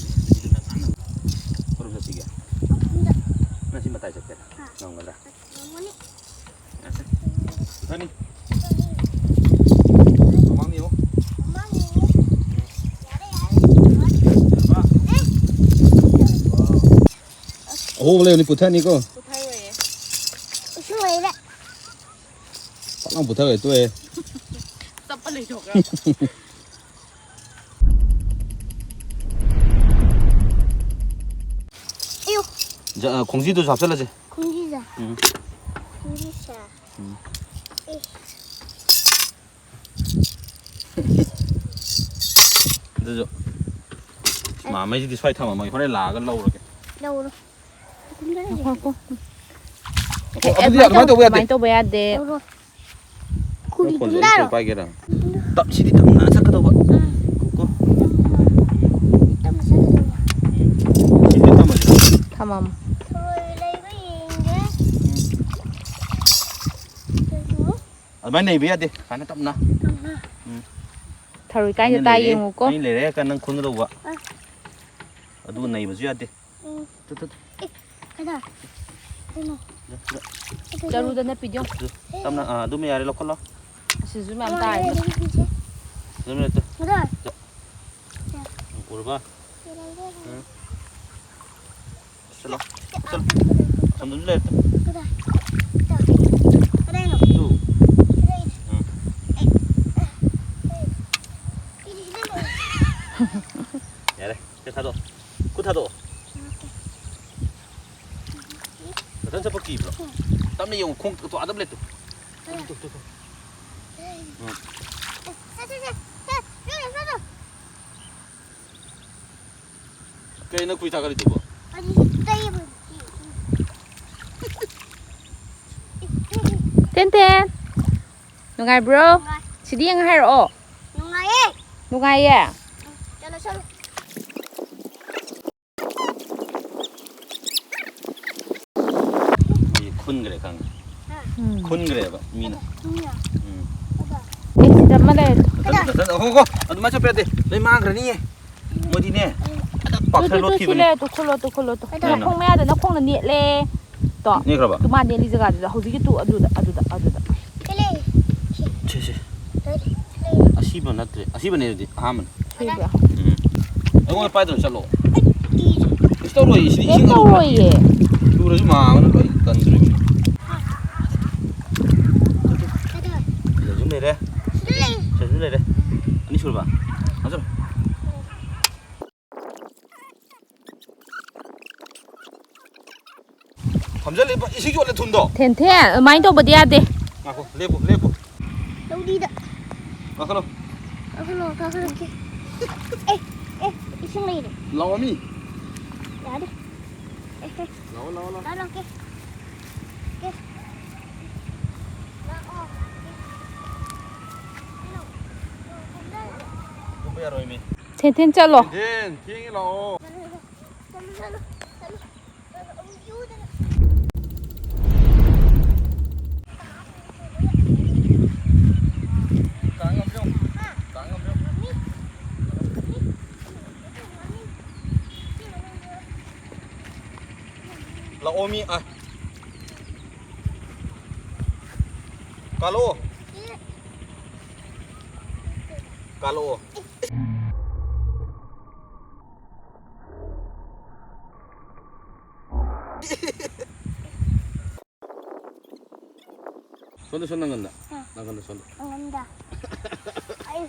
ꯀꯔꯝ ꯆꯠꯁꯤꯒꯦ? ꯅꯪ ꯁꯤ ꯃꯇꯥꯏ ꯆꯠꯀꯦꯔꯥ? ꯍꯥ꯫ ꯉꯝꯒꯗ꯭ꯔꯥ? ꯉꯝꯒꯅꯤ꯫ ꯌꯥꯁꯦ꯫ ꯆꯠꯊꯅꯤ꯫ ꯃꯃꯥꯡ ꯌꯦꯡꯉꯣ꯫ ꯃꯃꯥꯡ ꯌꯦꯡꯉꯣ꯫ ꯌꯥꯔꯦ, ꯌꯥꯔꯦ꯫ ꯌꯥꯔꯕ? ꯑꯦ꯫ ꯑꯍꯣꯕ ꯂꯩꯕꯅꯤ, ꯄꯨꯊꯅꯤꯀꯣ꯫ ꯄꯨꯊꯔꯣꯏꯌꯦ꯫ ꯏꯁꯤꯡ ꯂꯩꯔꯦ꯫ ꯐꯠ ꯂꯥꯎ ꯄꯨꯊꯈ꯭ꯔꯦ, ꯇꯣꯛꯑꯦ꯫ ꯆꯞꯄ ꯂꯩꯊꯣꯛꯈ꯭ꯔꯕ꯫ ꯑꯌꯣ꯫ ꯖ-, ꯑ, ꯈꯣꯡꯖꯤꯗꯨꯁꯨ ꯍꯥꯞꯆꯜꯂꯁꯦ꯫ ꯈꯣꯡꯖꯤꯁꯦ? ꯎꯝ꯫ ꯈꯣꯡꯖꯤꯁꯦ? ꯎꯝ꯫ ꯑꯦ꯫ ꯑꯗꯨꯁꯨ ꯃꯥꯃꯩꯁꯤꯗꯤ ꯁ꯭ꯋꯥꯏ ꯊꯝꯃꯝꯃꯒꯦ, ꯍꯣꯔꯦꯟ ꯂꯥꯛꯑꯒ ꯂꯧꯔꯒꯦ꯫ ꯇꯧꯔꯣ꯫ ꯉꯥꯏꯈꯣ, ꯉꯥꯏꯈꯣ꯫ ꯑꯦ, ꯑꯗꯨꯗꯤ ꯑꯗꯨꯃꯥꯏꯅ ꯇꯧꯕ ꯌꯥꯗꯦ꯫ ꯑꯗꯨꯃꯥꯏꯅ ꯇꯧꯕ ꯌꯥꯗꯦ꯫ ꯇꯧꯔꯣ꯫ ꯈꯨꯔꯤ ꯃꯈꯣꯟꯁꯦ ꯇꯨꯝꯗꯔꯣ꯫ ꯑꯩ ꯄꯥꯏꯒꯦꯔꯥ? ꯇꯞ, ꯁꯤꯗꯤ ꯇꯞꯅ ꯆꯠꯀꯗꯧꯕ꯫ ꯎꯝ꯫ ꯉꯥꯏꯈꯣꯀꯣ꯫ ꯇꯞꯅ ꯆꯠꯀꯗꯧꯕ꯫ ꯎꯝ꯫ ꯁꯤꯗꯤ ꯇꯞꯅ ꯆꯠꯀꯗꯧꯕ꯫ ꯊꯝꯃꯝꯃꯣ꯫ ꯊꯔꯣꯏ ꯂꯩꯕ꯭ꯔꯥ ꯌꯦꯡꯒꯦ꯫ ꯎꯝ꯫ ꯑꯗꯨꯁꯨ ꯑꯗꯨꯃꯥꯏꯅ ꯅꯩꯕ ꯌꯥꯗꯦ꯫ ꯁꯨꯃꯥꯏꯅ ꯇꯞꯅ꯫ ꯇꯞꯅ꯫ ꯎꯝ꯫ ꯊꯔꯣꯏ ꯀꯥꯏꯗ ꯑꯩꯅ ꯇꯥꯏ ꯂꯩꯔꯦ, ꯌꯦꯡꯉꯨꯀꯣ꯫ ꯑꯩꯅ ꯂꯩꯔꯦ ꯍꯥꯏꯔ ꯀꯥꯟꯗ ꯅꯪ ꯈꯨꯟꯒꯗꯧꯕ꯫ ꯑ꯫ ꯑꯗꯨꯒ ꯅꯩꯕꯁꯨ ꯌꯥꯗꯦ꯫ ꯎꯝ꯫ Two, two, two. ꯑꯦ, ꯀꯗꯥ? ꯀꯩꯅꯣ? ꯁꯤꯗ, ꯁꯤꯗ꯫ ꯆꯔꯨꯗ ꯅꯞꯄꯤꯗꯣ꯫ ꯇꯨ, ꯇꯞꯅ, ꯑꯥ, ꯑꯗꯨ ꯃꯌꯥꯔꯦ ꯂꯧꯈꯠꯂꯣ꯫ ꯑꯁꯤꯁꯨ ꯃꯌꯥꯝ ꯇꯥꯔꯦ꯫ ꯑꯗꯨꯝ ꯂꯩꯇꯦ꯫ ꯀꯗꯥ? ꯁꯤꯗ꯫ ꯎꯔꯕ? ꯎꯝ꯫ ꯆꯠꯂꯣ꯫ ꯆꯠꯂꯣ꯫ ꯑꯁꯣꯝꯗꯁꯨ ꯂꯩꯔꯦ꯫ ꯀꯗꯥ? ꯀꯗꯥꯏꯅꯣ? ꯇꯨ꯫ ꯎꯝ꯫ ꯌꯥꯔꯦ꯫ ꯁꯦ ꯊꯥꯗꯣꯛꯑꯣ꯫ ꯈꯨꯠ ꯊꯥꯗꯣꯛꯑꯣ꯫ ꯅꯊꯟ ꯆꯠꯄ ꯀꯤꯕ꯭ꯔꯣ? ꯇꯞꯅ ꯌꯦꯡꯉꯨ, ꯈꯣꯡ ꯇꯣ ꯑꯗꯨꯝ ꯂꯦꯞꯇꯣ꯫ Two, two, two, two. ꯎꯝ꯫ ꯀꯩꯅꯣ ꯈꯨꯏ ꯊꯥꯒꯠꯂꯤꯗꯨꯕꯣ? Ten ten. ꯅꯨꯡꯉꯥꯏꯕ꯭ꯔꯣ? ꯅꯨꯡꯉꯥꯏ꯫ ꯁꯤꯗꯤ ꯌꯦꯡꯉ ꯍꯥꯏꯔꯛꯑꯣ꯫ ꯅꯨꯡꯉꯥꯏꯌꯦ꯫ ꯅꯨꯡꯉꯥꯏꯌꯦ? ꯎꯝ, ꯆꯠꯂꯣ, ꯆꯠꯂꯣ꯫ ꯃꯣꯏꯁꯦ ꯈꯨꯟꯈ꯭ꯔꯦ ꯈꯪꯉꯦ꯫ ꯍꯥ? ꯎꯝ꯫ ꯈꯨꯟꯈ꯭ꯔꯦꯕ ꯃꯤꯅ꯫ ꯃꯤꯅ? ꯎꯝ꯫ ꯑꯗ꯫ ꯑꯦ, ꯁꯤꯗ ꯑꯃ ꯂꯩꯔꯦ꯫ ꯅꯊꯟ-, ꯅꯊꯟ-, ꯍꯣ, ꯍꯣ, ꯑꯗꯨꯃꯥꯏꯅ ꯆꯠꯄ ꯌꯥꯗꯦ꯫ ꯂꯣꯏ ꯃꯥꯡꯈ꯭ꯔꯅꯤꯌꯦ꯫ ꯃꯣꯏꯗꯤꯅꯦ, ꯍꯦꯛꯇ ꯇꯨ, ꯄꯥꯛꯊꯔ ꯇꯨ, ꯇꯨ, ꯁꯤ ꯂꯣꯠꯈꯤꯕꯅꯦ꯫ ꯂꯩꯔꯦ, ꯇꯨ ꯈꯨꯜꯂꯣ, ꯇꯨ ꯈꯨꯜꯂꯣ, ꯇꯨ꯫ ꯀꯩꯅꯣ? ꯅꯈꯣꯡ ꯃꯌꯥꯗ, ꯅꯈꯣꯡꯅ ꯅꯦꯠꯂꯦ꯫ ꯇꯣ꯫ ꯅꯦꯠꯈ꯭ꯔꯕ? ꯇꯨ ꯃꯥ ꯅꯦꯠꯂꯤ ꯖꯒꯥꯗꯨꯗ, ꯍꯧꯖꯤꯛꯀꯤ ꯇꯨ ꯑꯗꯨꯗ, ꯑꯗꯨꯗ, ꯑꯗꯨꯗ꯫ ꯁꯤ ꯂꯩ꯫ ꯁꯤ, ꯁꯤ꯫ ꯂꯩ, ꯂꯩ꯫ ꯑꯁꯤꯕ ꯅꯠꯇ꯭ꯔꯦ꯫ ꯑꯁꯤꯕꯅꯦ ꯑꯗꯨꯗꯤ, ꯑꯍꯥꯟꯕꯅꯦ꯫ ꯁꯤꯕ꯭ꯔꯥ? ꯎꯝ꯫ ꯑꯩꯉꯣꯟꯗ ꯄꯥꯏꯗ꯭ꯔꯁꯨ ꯆꯠꯂꯣ꯫ ꯑꯩ ꯀꯤꯔꯦ꯫ ꯀꯩꯁꯨ ꯇꯧꯔꯣꯏ, ꯏꯁꯤꯡ ꯀꯩꯝ ꯏꯁꯤꯡ ꯇꯧꯔꯣꯏꯌꯦ꯫ ꯂꯨꯔꯁꯨ ꯃꯥꯡꯉꯒ ꯂꯣꯏ ꯀꯟꯗꯣꯔꯤꯕꯅꯤ꯫ ꯀꯗꯥꯏ? ꯁꯤꯗꯁꯨ ꯂꯩꯔꯦ꯫ ꯁꯤꯗ ꯂꯩ꯫ ꯁꯤꯗꯁꯨ ꯂꯩꯔꯦ꯫ ꯑꯅꯤꯁꯨꯕ꯫ ꯐꯝꯖꯜꯂꯤꯕ ꯏꯁꯤꯡ ꯌꯣꯠꯂꯦ ꯊꯨꯟꯗꯣ꯫ ꯊꯦꯟꯊꯦ, ꯑꯗꯨꯃꯥꯏꯅ ꯇꯧꯕꯗꯤ ꯌꯥꯗꯦ꯫ ꯉꯥꯏꯈꯣ, ꯂꯦꯞꯄꯨ, ꯂꯦꯞꯄꯨ꯫ ꯂꯧꯔꯤꯗ꯫ ꯀꯥꯈꯠꯂꯣ꯫ ꯀꯥꯈꯠꯂꯣ, ꯀꯥꯈꯠꯂꯛꯀꯦ꯫ ꯑꯦ, ꯑꯦ, ꯏꯁꯤꯡ ꯂꯩꯔꯦ꯫ ꯂꯥꯛꯑꯣ ꯃꯤ꯫ ꯌꯥꯗꯦ꯫ ꯂꯥꯛꯑꯣ, ꯂꯥꯛꯑꯣ, ꯂꯥꯛꯑꯣ꯫ ꯂꯥꯛꯑꯣ, ꯂꯥꯛꯑꯣ, ꯀꯦ꯫ ꯀꯦ꯫ ꯂꯥꯛꯑꯣ꯫ ꯀꯦ꯫ ꯀꯩꯅꯣ? ꯀꯨꯝꯗꯔꯣ꯫ ꯀꯨꯝꯕ ꯌꯥꯔꯣꯏꯃꯤ꯫ ꯊꯦꯟꯊꯦꯟ ꯆꯠꯂꯣ꯫ ꯊꯦꯟꯊꯦꯟ, ꯊꯦꯡꯉꯦ ꯂꯥꯛꯑꯣ꯫ ꯆꯠꯂꯣ, ꯆꯠꯂꯣ, ꯆꯠꯂꯣ, ꯆꯠꯂꯣ꯫ ꯂꯥꯛꯑꯣ ꯃꯤ, ꯑ꯫ ꯀꯥꯜꯂꯛꯑꯣ꯫ ꯀꯥꯜꯂꯛꯑꯣ꯫ ꯁꯣꯝꯗ, ꯁꯣꯝ ꯅꯪꯒꯟꯗ꯫ ꯑ꯫ ꯅꯪꯒꯟꯗ, ꯁꯣꯝꯗ꯫ ꯅꯪꯒꯟꯗ꯫ ꯑꯩ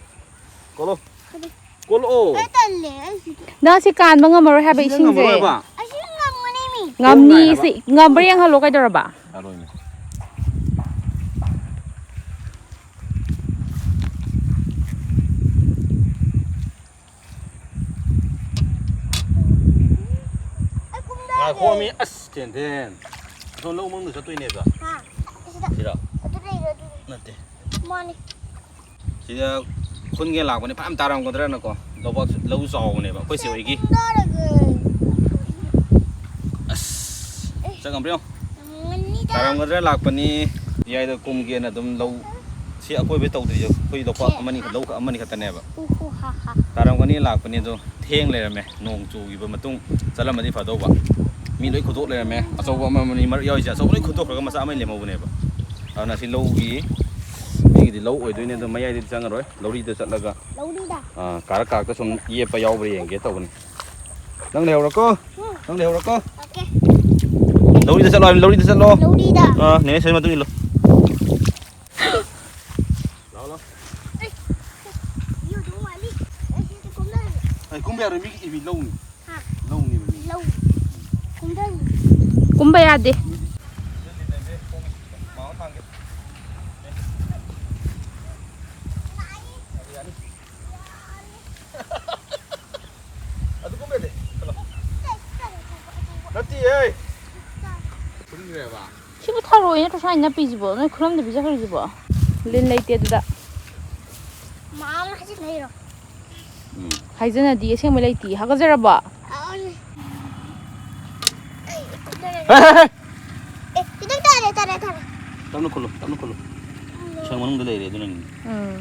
ꯀꯣꯜꯂꯣ꯫ ꯀꯔꯤ? ꯀꯣꯜꯂꯛꯑꯣ꯫ ꯑꯩ ꯇꯜꯂꯦ, ꯑꯩ ꯁꯤꯗꯤ꯫ ꯅꯪ ꯁꯤ ꯀꯥꯟꯕ ꯉꯝꯃꯔꯣꯏ ꯍꯥꯏꯕ ꯁꯤꯗ ꯏꯁꯤꯡꯁꯦ꯫ ꯉꯝꯃꯔꯣꯏꯕ? ꯑꯩ ꯁꯤ ꯉꯝꯒꯅꯤ ꯃꯤ꯫ ꯉꯝꯅꯤ ꯈꯣꯡ ꯅꯥꯏ ꯍꯥꯏꯕ꯫ ꯁꯤ꯫ ꯉꯝꯕ꯭ꯔꯥ ꯌꯦꯡꯍꯜꯂꯣ ꯀꯩꯗꯧꯔꯕ? ꯌꯥꯔꯣꯏꯅꯦ꯫ ꯑꯩ ꯀꯨꯝꯗꯔꯒꯦ꯫ ꯉꯥꯏꯈꯣ ꯃꯤ, ꯑꯁ, ꯊꯦꯟꯊꯦꯟ꯫ ꯑꯁꯣꯝ ꯂꯧ ꯃꯅꯨꯡꯗ ꯆꯠꯇꯣꯏꯅꯦꯕ꯫ ꯍꯥ? ꯁꯤꯗ꯫ ꯁꯤꯔꯣ? ꯑꯗꯨ ꯂꯩꯔꯦ, ꯑꯗꯨ꯫ ꯅꯠꯇꯦ꯫ ꯃꯥꯅꯤ꯫ ꯁꯤꯗ ꯈꯨꯟꯒꯦ ꯂꯥꯛꯄꯅꯦ, ꯐꯅꯌꯥꯝ ꯇꯥꯔꯝꯒꯗ꯭ꯔꯅꯀꯣ꯫ ꯂꯧꯕꯥꯛ, ꯂꯧ ꯆꯥꯎꯕꯅꯦꯕ ꯑꯩꯈꯣꯏ ꯆꯦ ꯍꯣꯏꯒꯤ꯫ ꯀꯨꯝꯗꯔꯒꯦ꯫ ꯑꯁ, ꯆꯪꯉꯝꯕ꯭ꯔꯥ ꯌꯦꯡꯉꯣ꯫ ꯉꯝꯒꯅꯤꯗ꯫ ꯇꯥꯔꯝꯒꯗ꯭ꯔꯥ ꯂꯥꯛꯄꯅꯤ꯫ ꯌꯥꯏꯗ ꯀꯨꯝꯒꯦꯅ ꯑꯗꯨꯝ ꯂꯧ ꯁꯤ ꯑꯀꯣꯏꯕ ꯇꯧꯗ꯭ꯔꯤꯁꯦ ꯑꯩꯈꯣꯏ ꯂꯧꯄꯥꯛ ꯁꯦ꯫ ꯑꯃꯅꯤ ꯈꯛ-, ꯂꯧ ꯑꯃꯅꯤ ꯈꯛꯇꯅꯦꯕ꯫ ꯎ, ꯎ, ꯍꯥ, ꯍꯥ꯫ ꯇꯥꯔꯝꯒꯅꯤ ꯂꯥꯛꯄꯅꯤ ꯑꯗꯣ ꯊꯦꯡ ꯂꯩꯔꯝꯃꯦ꯫ ꯅꯣꯡ ꯆꯨꯈꯤꯕ ꯃꯇꯨꯡ ꯆꯠꯂꯝꯃꯗꯤ ꯐꯗꯧꯕ꯫ ꯃꯤ ꯂꯣꯏ ꯈꯨꯠꯇꯣꯛ ꯂꯩꯔꯝꯃꯦ꯫ ꯑꯆꯧꯕ ꯑꯃꯃꯝꯅꯤ ꯃꯔꯛ ꯌꯥꯎꯔꯤꯁꯦ꯫ ꯑꯆꯧꯕ ꯂꯣꯏ ꯈꯨꯠꯇꯣꯛꯈ꯭ꯔꯒ ꯃꯆꯥ ꯑꯃ ꯂꯦꯝꯍꯧꯕꯅꯦꯕ꯫ ꯑꯗꯨꯅ ꯁꯤ ꯂꯧꯒꯤ, ꯃꯤꯒꯤꯗꯤ ꯂꯧ ꯑꯣꯏꯗꯣꯏꯅꯦ ꯑꯗꯣ ꯃꯌꯥꯏꯗꯗꯤ ꯆꯪꯉꯔꯣꯏ꯫ ꯂꯧꯔꯤꯗ ꯆꯠꯂꯒ, ꯂꯧꯔꯤꯗ꯫ ꯑꯥ, ꯀꯥꯔꯛ ꯀꯥꯔꯛꯇ ꯁꯨꯝ ꯌꯦꯞꯄ ꯌꯥꯎꯕ꯭ꯔꯥ ꯌꯦꯡꯒꯦ ꯇꯧꯕꯅꯤ꯫ ꯅꯪ ꯂꯩꯍꯧꯔꯣꯀꯣ꯫ ꯎꯝ꯫ ꯅꯪ ꯂꯩꯍꯧꯔꯣꯀꯣ꯫ ꯑꯣꯀꯦ꯫ ꯂꯧꯔꯤꯗ ꯆꯠꯂꯣ ꯍꯥꯏꯕꯅꯤ, ꯂꯧꯔꯤꯗ ꯆꯠꯂꯣ꯫ ꯂꯧꯔꯤꯗ꯫ ꯑꯥ, ꯅꯦꯅꯦ ꯁꯣꯏ ꯃꯇꯨꯡ ꯏꯜꯂꯣ꯫ ꯂꯥꯛꯑꯣ, ꯂꯥꯛꯑꯣ꯫ ꯑꯩ, ꯑꯩ, ꯌꯨꯗꯨ ꯃꯥꯜꯂꯤ꯫ ꯑꯩ ꯁꯤꯗ ꯀꯨꯝꯗꯔꯒꯦ꯫ ꯑꯩ ꯀꯨꯝꯕ ꯌꯥꯔꯣꯏ, ꯃꯤꯒꯤ ꯏꯃꯤ ꯂꯧꯅꯤ꯫ ꯍꯥ? ꯂꯧꯅꯦꯕ ꯃꯤ꯫ ꯂꯧ꯫ ꯀꯨꯝꯗꯔꯒꯦ꯫ ꯀꯨꯝꯕ ꯌꯥꯗꯦ꯫ ꯃꯥ ꯊꯥꯡꯒꯦ꯫ ꯌꯥꯅꯤ, ꯌꯥꯅꯤ꯫ ꯑꯗꯨ ꯀꯨꯝꯕ ꯌꯥꯗꯦ꯫ ꯆꯠꯂꯣ꯫ ꯅꯠꯇꯤꯌꯦ꯫ ꯐꯨꯟꯈ꯭ꯔꯦꯕ꯫ ꯁꯤꯕꯨ ꯊꯔꯣꯏ ꯅꯠꯇ꯭ꯔꯣ ꯁ꯭ꯋꯥꯏ ꯅꯞꯄꯤꯁꯤꯕꯣ? ꯅꯣꯏ ꯈꯨꯂꯝꯗ ꯄꯤꯖꯈ꯭ꯔꯤꯁꯤꯕꯣ? ꯂꯤꯟ ꯂꯩꯇꯦ ꯑꯗꯨꯗ꯫ ꯃꯥ ꯑꯃ ꯍꯥꯏꯖꯤꯟꯅꯩꯔꯣ? ꯎꯝ꯫ ꯍꯥꯏꯖꯟꯅꯗꯤ ꯑꯁꯦꯡꯕ ꯂꯩꯇꯦ꯫ ꯍꯥꯒꯠꯆꯔꯕꯣ? ꯑꯥ, ꯑꯩ ꯀꯨꯝꯗꯔꯦ꯫ ꯍꯦ, ꯍꯦ, ꯍꯦ꯫ ꯑꯦ, ꯈꯤꯇꯪ ꯇꯥꯔꯦ, ꯇꯥꯔꯦ, ꯇꯥꯔꯦ꯫ ꯇꯞꯅ ꯈꯨꯜꯂꯨ, ꯇꯞꯅ ꯈꯨꯜꯂꯨ꯫ ꯁꯪ ꯃꯅꯨꯡꯗ ꯂꯩꯔꯦ ꯑꯗꯨꯅꯅꯤ꯫ ꯎꯝ꯫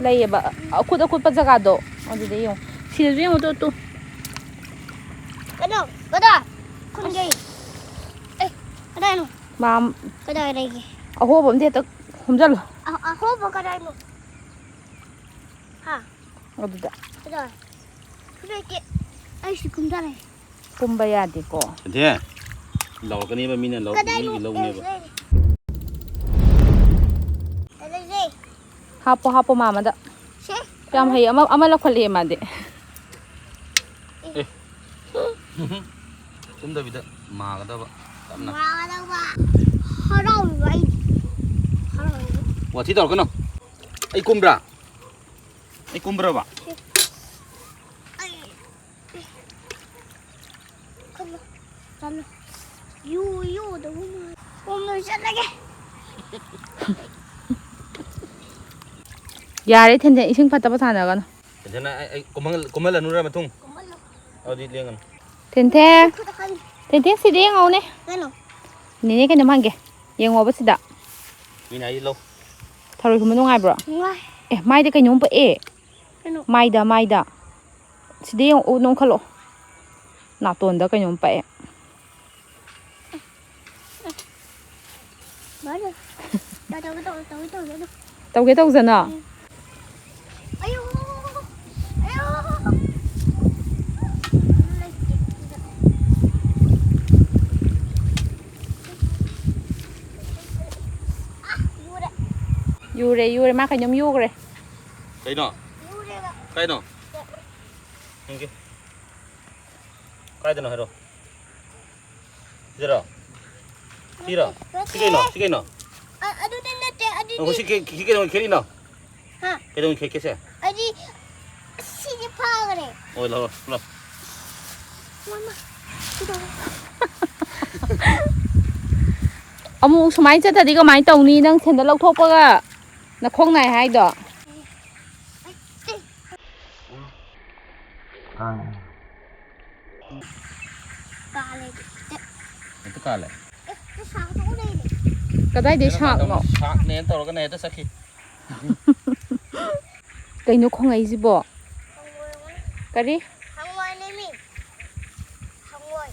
ꯂꯩꯌꯦꯕ꯫ ꯑꯀꯨꯠ ꯑꯀꯨꯠꯄ ꯖꯒꯥꯗꯣ꯫ ꯑꯗꯨꯗ ꯌꯦꯡꯉꯣ꯫ ꯁꯤꯗꯁꯨ ꯌꯦꯡꯉꯣ ꯇꯨ, ꯇꯨ꯫ ꯀꯩꯅꯣ, ꯀꯗꯥ? ꯈꯨꯟꯒꯩ꯫ ꯑꯦ, ꯀꯗꯥꯏꯅꯣ? ꯃꯥꯝ-, ꯀꯗꯥꯏ ꯂꯩꯒꯦ? ꯑꯍꯣꯕ ꯑꯝꯗ ꯍꯦꯛꯇ ꯍꯣꯝꯖꯜꯂꯣ꯫ ꯑ-, ꯑꯍꯣꯕ ꯀꯗꯥꯏꯅꯣ? ꯍꯥ? ꯑꯗꯨꯗ꯫ ꯀꯗꯥꯏ? ꯈꯨꯠ ꯂꯩꯇꯦ꯫ ꯑꯩ ꯁꯤ ꯀꯨꯝꯊꯔꯦ꯫ ꯀꯨꯝꯕ ꯌꯥꯗꯦꯀꯣ꯫ ꯁꯟꯊꯦ, ꯂꯥꯎꯔꯛꯀꯅꯦꯕ ꯃꯤꯅ ꯂꯧ-, ꯀꯗꯥꯏꯅꯣ? ꯃꯤꯒꯤ ꯂꯧꯅꯦꯕ꯫ ꯑꯦ, ꯂꯩꯔꯦ꯫ ꯀꯗꯥꯏ ꯂꯩ? ꯍꯥꯞꯄꯣ, ꯍꯥꯞꯄꯣ ꯃꯥꯃꯗ꯫ ꯁꯦ꯫ ꯌꯥꯝ ꯍꯩ꯫ ꯑꯃ, ꯑꯃ ꯂꯧꯈꯠꯂꯛꯑꯦ ꯃꯥꯗꯤ꯫ ꯑꯦ꯫ ꯀꯨꯝꯗꯕꯤꯗ ꯃꯥꯒꯗꯕ꯫ ꯇꯞꯅ꯫ ꯃꯥꯒꯗꯕ꯫ ꯍꯔꯥꯎꯔꯤꯕ ꯑꯩꯗꯤ꯫ ꯍꯔꯥꯎꯔꯤꯕ꯫ ꯋꯥꯊꯤ ꯇꯧꯔꯛꯀꯅꯨ꯫ ꯑꯩ ꯀꯨꯝꯕ꯭ꯔꯥ? ꯑꯩ ꯀꯨꯝꯕ꯭ꯔꯕ? ꯑꯩ ꯀꯨꯝꯃꯣ, ꯆꯠꯂꯣ꯫ ꯌꯨ, ꯌꯨꯗꯧꯕ ꯃꯥꯜꯂꯦ꯫ ꯀꯨꯝꯃꯣ, ꯆꯠꯂꯒꯦ꯫ ꯌꯥꯔꯦ, ꯊꯦꯟꯊꯦꯟ, ꯏꯁꯤꯡ ꯐꯠꯇꯕ ꯁꯥꯟꯅꯒꯅꯨ꯫ ꯊꯦꯟꯊꯦꯟ, ꯑꯩ, ꯑꯩ ꯀꯨꯝꯍꯜ-, ꯀꯨꯝꯍꯜꯂꯅꯨꯔ ꯃꯇꯨꯡ? ꯀꯨꯝꯍꯜꯂꯣ꯫ ꯑꯗꯨꯗꯤ ꯂꯦꯡꯒꯅꯨ꯫ ꯊꯦꯟꯊꯦ꯫ ꯈꯨꯠ ꯑꯍꯟ꯫ ꯊꯦꯟꯊꯦ, ꯁꯤꯗ ꯌꯦꯡꯉꯧꯅꯦ꯫ ꯀꯩꯅꯣ? ꯅꯦꯅꯦ ꯀꯩꯅꯣꯝ ꯍꯪꯒꯦ꯫ ꯌꯦꯡꯉꯣꯕ ꯁꯤꯗ꯫ ꯃꯤꯅ ꯍꯥꯏꯁꯤ ꯂꯧ꯫ ꯊꯔꯣꯏ ꯈꯨꯟꯕ ꯅꯨꯡꯉꯥꯏꯕ꯭ꯔꯣ? ꯅꯨꯡꯉꯥꯏ꯫ ꯑꯦ, ꯃꯥꯏꯗ ꯀꯩꯅꯣꯝ ꯄꯛꯑꯦ꯫ ꯀꯩꯅꯣ? ꯃꯥꯏꯗ, ꯃꯥꯏꯗ꯫ ꯁꯤꯗ ꯌꯦꯡꯉꯣ, ꯎ, ꯅꯣꯡꯈꯠꯂꯣ꯫ ꯅꯥꯇꯣꯟꯗ ꯀꯩꯅꯣꯝ ꯄꯛꯑꯦ꯫ ꯃꯥꯅ꯫ ꯇꯧꯒꯦ ꯇꯧ-, ꯇꯧꯒꯦ ꯇꯧꯖꯅꯨ꯫ ꯇꯧꯒꯦ ꯇꯧꯖꯅꯣ? ꯎꯝ꯫ ꯑꯌꯣ! ꯑꯌꯣ! ꯑꯥ, ꯌꯨꯔꯦ꯫ ꯌꯨꯔꯦ, ꯌꯨꯔꯦ꯫ ꯃꯥ ꯀꯩꯅꯣꯝ ꯌꯨꯈ꯭ꯔꯦ꯫ ꯀꯩꯅꯣ? ꯌꯨꯔꯦꯕ꯫ ꯀꯥꯏꯅꯣ? ꯌꯦꯡꯒꯦ꯫ ꯀꯥꯏꯗꯅꯣ ꯍꯥꯏꯔꯣ? ꯁꯤꯗꯔꯣ? ꯁꯤꯔꯣ? ꯅꯠꯇꯦ, ꯁꯤ ꯀꯩꯅꯣ? ꯅꯠꯇꯦ꯫ ꯁꯤ ꯀꯩꯅꯣ? ꯑ-, ꯑꯗꯨꯗꯤ ꯅꯠꯇꯦ, ꯑꯗꯨꯗꯤ ꯉꯥꯏꯈꯣ, ꯁꯤ ꯀꯩ-, ꯁꯤ ꯀꯩꯗꯧꯉꯩ ꯈꯦꯠꯂꯤꯅꯣ? ꯍꯥ? ꯀꯩꯗꯧꯉꯩ ꯈꯦꯠꯀꯦ ꯁꯦ? ꯑꯩꯗꯤ ꯁꯤꯗꯤ ꯐꯥꯈ꯭ꯔꯦ꯫ ꯍꯣꯏ, ꯂꯧꯔꯣ, ꯂꯧꯔꯣ꯫ ꯑꯃꯨꯛ ꯁꯨꯃꯥꯏꯅ ꯆꯠꯇꯗꯤ ꯀꯃꯥꯏꯅ ꯇꯧꯅꯤ? ꯅꯪ ꯁꯦꯟꯗꯜ ꯂꯧꯊꯣꯛꯄꯒ ꯅꯈꯣꯡ ꯅꯥꯏ ꯍꯥꯏꯗꯣ꯫ ꯀꯥꯂꯦ꯫ ꯍꯦꯛꯇ ꯀꯥꯂꯦ꯫ ꯑꯦ, ꯁꯥꯡꯗꯣꯛꯑ ꯂꯩꯔꯦ꯫ ꯀꯗꯥꯏꯗꯩ ꯁꯥꯛꯅꯣ? ꯁꯥꯛꯅꯦꯅ ꯇꯧꯔꯒꯅꯦ ꯍꯦꯛꯇ ꯆꯠꯈꯤ꯫ ꯀꯩꯅꯣ ꯈꯣꯡꯉꯛꯏꯁꯤꯕꯣ? ꯍꯪꯉꯣꯏ ꯑꯣꯏꯔꯝꯒꯅꯤ꯫ ꯀꯔꯤ? ꯍꯪꯉꯣꯏꯅꯦꯃꯤ꯫ ꯍꯪꯉꯣꯏ꯫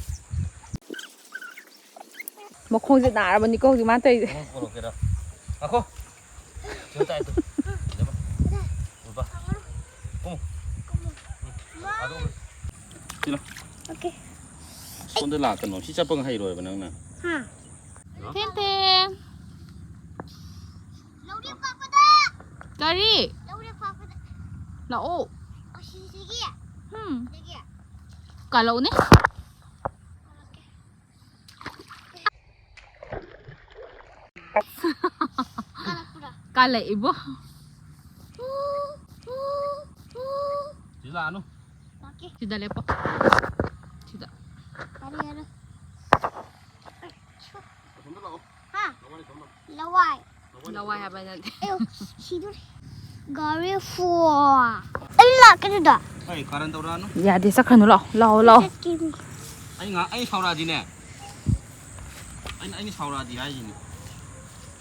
ꯃꯈꯣꯡꯁꯦ ꯅꯥꯔꯕꯅꯤꯀꯣ ꯍꯧꯖꯤꯛ ꯃꯥꯅ ꯇꯧꯔꯤꯁꯦ꯫ ꯃꯈꯣꯡ ꯄꯣꯔꯛꯀꯦꯔꯥ? ꯉꯥꯏꯈꯣ꯫ ꯁꯤꯗ ꯇꯥꯏ ꯇꯨ꯫ ꯁꯤꯗ ꯑꯃ꯫ ꯎꯕ? ꯀꯨꯝꯃꯨ꯫ ꯎꯝ꯫ ꯑꯗꯨ ꯁꯤꯂꯣ꯫ ꯑꯣꯀꯦ꯫ ꯁꯣꯝꯗ ꯂꯥꯛꯀꯅꯣ꯫ ꯁꯤ ꯆꯠꯄ ꯍꯩꯔꯣꯏꯕ ꯅꯪꯅ꯫ ꯍꯥ꯫ ꯊꯦꯟꯊꯦꯟ꯫ ꯂꯧꯔꯤ ꯄꯥꯛꯄꯗ꯫ ꯀꯔꯤ? ꯂꯧꯔꯤ ꯄꯥꯛꯄꯗ꯫ ꯂꯥꯛꯑꯣ꯫ ꯑꯁꯤꯗꯒꯤ? ꯎꯝ꯫ ꯁꯤꯗꯒꯤ? ꯀꯥꯜꯂꯛꯎꯅꯦ꯫ ꯀꯥꯜꯂꯛꯄ꯭ꯔꯥ? ꯀꯥꯜꯂꯛꯏꯕꯣ꯫ ꯁꯤ ꯂꯥꯛꯑꯅꯨ꯫ ꯂꯥꯛꯀꯦ꯫ ꯁꯤꯗ ꯂꯦꯞꯄꯣ꯫ ꯁꯤꯗ꯫ ꯌꯥꯔꯦ, ꯌꯥꯔꯦ꯫ ꯑꯁꯣꯝꯗ ꯂꯥꯛꯑꯣ꯫ ꯍꯥ? ꯂꯋꯥꯏ, ꯂꯋꯥꯏ꯫ ꯂꯋꯥꯏ ꯍꯥꯏꯕ ꯅꯠꯇꯦ꯫ ꯑꯌꯣ, ꯁꯤꯗꯣꯔꯦ꯫ ꯒꯥꯔꯤ ꯐꯣ꯫ ꯑꯩ ꯂꯥꯛꯀꯦ ꯑꯗꯨꯗ꯫ ꯑꯩ ꯀꯥꯔꯟ ꯇꯧꯔꯛꯑꯅꯨ꯫ ꯌꯥꯗꯦ, ꯆꯠꯈ꯭ꯔꯅꯨ, ꯂꯥꯛꯑꯣ, ꯂꯥꯛꯑꯣ, ꯂꯥꯛꯑꯣ꯫ ꯆꯠꯀꯦ꯫ ꯑꯩ ꯉꯥ-, ꯑꯩ ꯁꯥꯎꯔꯛꯑꯗꯤꯅꯦ꯫ ꯑꯩꯅ, ꯑꯩꯅ ꯁꯥꯎꯔꯛꯑꯗꯤ ꯍꯥꯏꯁꯤꯅꯦ꯫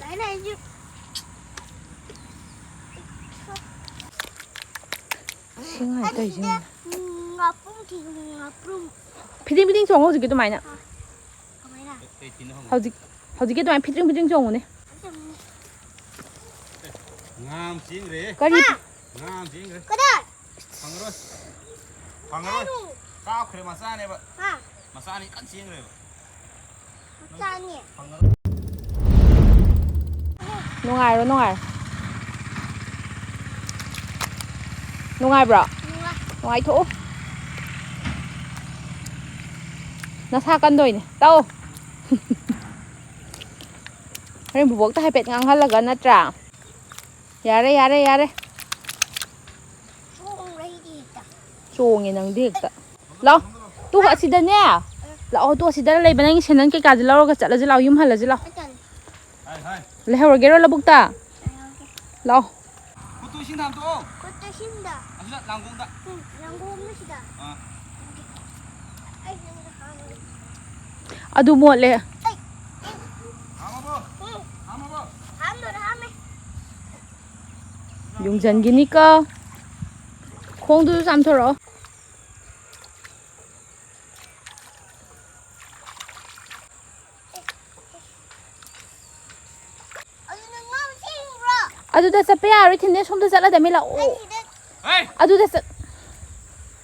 ꯂꯥꯛꯑꯦ, ꯂꯥꯛꯑꯦ, ꯑꯩꯁꯨ꯫ ꯁꯤ ꯉꯥꯏ ꯇꯧꯔꯤꯁꯦ ꯌꯦꯡꯉꯣ꯫ ꯎꯝ, ꯉꯥꯄ꯭ꯔꯨꯝ ꯊꯤꯕꯅꯦ, ꯉꯥꯄ꯭ꯔꯨꯝ꯫ ꯐꯤꯗꯤꯡ ꯐꯤꯗꯤꯡ ꯆꯣꯡꯉꯣ ꯍꯧꯖꯤꯛꯀꯤ ꯑꯗꯨꯃꯥꯏꯅ꯫ ꯀꯃꯥꯏꯅ? ꯍꯧꯖꯤꯛ, ꯍꯧꯖꯤꯛꯀꯤ ꯑꯗꯨꯃꯥꯏꯅ ꯐꯤꯗꯤꯡ ꯐꯤꯗꯤꯡ ꯆꯣꯡꯉꯨꯅꯦ꯫ ꯉꯥ ꯑꯃ ꯆꯦꯟꯈ꯭ꯔꯦ꯫ ꯀꯔꯤ? ꯍꯥ? ꯉꯥ ꯑꯃ ꯆꯦꯟꯈ꯭ꯔꯦ꯫ ꯀꯗꯥꯏ? ꯐꯪꯉꯔꯣꯏ꯫ ꯐꯪꯉꯔꯣꯏ꯫ ꯀꯥꯞꯈ꯭ꯔꯦ ꯃꯆꯥꯅꯦꯕ꯫ ꯍꯥ? ꯃꯆꯥꯅꯤ ꯀꯟꯅ ꯆꯦꯟꯈ꯭ꯔꯦꯕ꯫ ꯃꯆꯥꯅꯤ꯫ ꯐꯪꯉꯔꯣꯏ꯫ ꯅꯨꯡꯉꯥꯏꯔꯣ, ꯅꯨꯡꯉꯥꯏꯔꯣ꯫ ꯅꯨꯡꯉꯥꯏꯕ꯭ꯔꯣ? ꯅꯨꯡꯉꯥꯏ꯫ ꯅꯨꯡꯉꯥꯏꯊꯣꯛꯎ꯫ ꯅꯁꯥ ꯀꯟꯗꯣꯏꯅꯦ꯫ ꯇꯧ꯫ ꯍꯣꯔꯦꯟ ꯕꯨꯕꯣꯛꯇ ꯍꯥꯏꯐꯦꯠ ꯉꯥꯡꯍꯜꯂꯒ ꯅꯠꯇ꯭ꯔꯥ? ꯌꯥꯔꯦ, ꯌꯥꯔꯦ, ꯌꯥꯔꯦ꯫ ꯆꯣꯡꯉꯦ ꯅꯪꯗꯤ ꯍꯦꯛꯇ꯫ ꯂꯥꯎ꯫ ꯇꯨ ꯑꯁꯤꯗꯅꯦ꯫ ꯂꯥꯛꯑꯣ, ꯇꯨ ꯑꯁꯤꯗ ꯂꯩꯕ ꯅꯪꯒꯤ ꯁꯦꯟꯗꯟ ꯀꯩꯀꯥꯁꯦ ꯂꯧꯔꯒ ꯆꯠꯂꯁꯤ ꯂꯥꯛꯑꯣ, ꯌꯨꯝ ꯍꯜꯂꯁꯤ ꯂꯥꯛꯑꯣ꯫ ꯂꯩꯍꯧꯔꯒꯦꯔꯣ ꯂꯧꯕꯨꯛꯇ? ꯂꯥꯛꯑꯣ꯫ ꯈꯨꯠꯇꯨ ꯏꯁꯤꯡ ꯍꯥꯝꯇꯣꯛꯑꯣ꯫ ꯈꯨꯠꯇꯨ ꯏꯁꯤꯡꯗ꯫ ꯑꯁꯤꯗ ꯂꯥꯡꯒꯣꯡꯗ꯫ ꯎꯝ, ꯂꯥꯡꯒꯣꯡꯗ ꯁꯤꯗ꯫ ꯑꯥ꯫ ꯑꯩ ꯁꯤꯗ ꯍꯥꯝꯃꯒꯦ꯫ ꯑꯗꯨ ꯃꯣꯠꯂꯦ꯫ ꯑꯩ, ꯑꯩ꯫ ꯍꯥꯝꯃꯕꯣ? ꯎꯝ꯫ ꯍꯥꯝꯃꯕꯣ? ꯍꯥꯝꯗꯣꯔꯦ, ꯍꯥꯝꯃꯦ꯫ ꯌꯨꯡꯖꯟꯒꯤꯅꯤꯀꯣ꯫ ꯈꯣꯡꯗꯨꯁꯨ ꯆꯥꯝꯊꯣꯔꯛꯑꯣ꯫ ꯑꯗꯨꯗ ꯆꯠꯄ ꯌꯥꯔꯣꯏ, ꯊꯤꯟꯗꯦ, ꯁꯣꯝꯗ ꯆꯠꯂꯗꯃꯤ ꯂꯥꯛꯑꯣ꯫ ꯑꯗꯨꯗ ꯆꯠ-,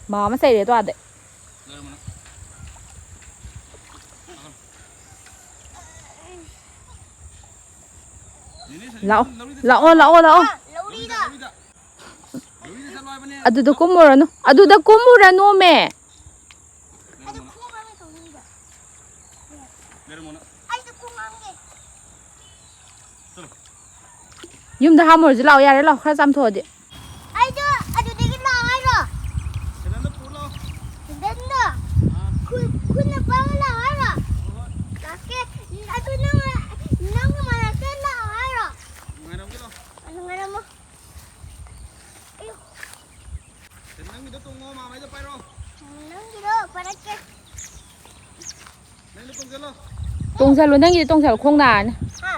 ꯃꯥ ꯑꯃ ꯆꯩꯔꯦ ꯑꯗꯣ ꯑꯥꯗ꯫ ꯂꯥꯛꯑꯣ, ꯂꯥꯛꯑꯣ, ꯂꯥꯛꯑꯣ, ꯂꯥꯛꯑꯣ꯫ ꯑꯗꯨꯗ ꯀꯨꯝꯃꯨꯔꯅꯨ, ꯑꯗꯨꯗ ꯀꯨꯝꯃꯨꯔꯅꯣꯃꯦ꯫ ꯌꯨꯝꯗ ꯍꯥꯝꯃꯨꯔꯁꯤ ꯂꯥꯛꯑꯣ, ꯌꯥꯔꯦ ꯂꯥꯛꯑꯣ, ꯈꯔ ꯆꯥꯝꯊꯣꯛꯑꯗꯤ꯫ ꯑꯩꯗꯣ ꯑꯗꯨꯗꯒꯤ ꯂꯥꯛꯑꯣ ꯍꯥꯏꯔꯣ? ꯁꯦꯟꯗꯟꯗꯣ ꯄꯨꯔ ꯂꯥꯛꯑꯣ꯫ ꯁꯦꯟꯗꯟꯗꯣ? ꯑꯥ꯫ ꯈꯨ-, ꯈꯨꯠꯅ ꯄꯥꯏꯔꯒ ꯂꯥꯛꯑꯣ ꯍꯥꯏꯔꯣ? ꯍꯣꯏ, ꯍꯣꯏ꯫ ꯂꯥꯛꯀꯦ꯫ ꯑꯗꯨ ꯅꯪ, ꯅꯪꯒꯤ ꯃꯅꯥꯛꯇ ꯂꯥꯛꯑꯣ ꯍꯥꯏꯔꯣ? ꯉꯥꯏꯔꯝꯒꯦ ꯂꯥꯛꯑꯣ꯫ ꯑꯗꯨ ꯉꯥꯏꯔꯝꯃꯣ꯫ ꯑꯌꯣ꯫ ꯁꯦ, ꯅꯪꯒꯤꯗꯣ ꯇꯣꯡꯉꯣ, ꯃꯥꯃꯩꯗꯣ ꯄꯥꯏꯔꯣ꯫ ꯅꯪꯒꯤꯗꯣ ꯄꯥꯏꯔꯛꯀꯦ꯫ ꯅꯪꯒꯤꯗꯣ ꯇꯣꯡꯁꯤꯜꯂꯣ꯫ ꯇꯣꯡꯁꯤꯜꯂꯣ, ꯅꯪꯒꯤꯗꯤ ꯇꯣꯡꯁꯤꯜꯂꯣ, ꯈꯣꯡ ꯅꯥꯔꯅꯤ꯫ ꯍꯥ?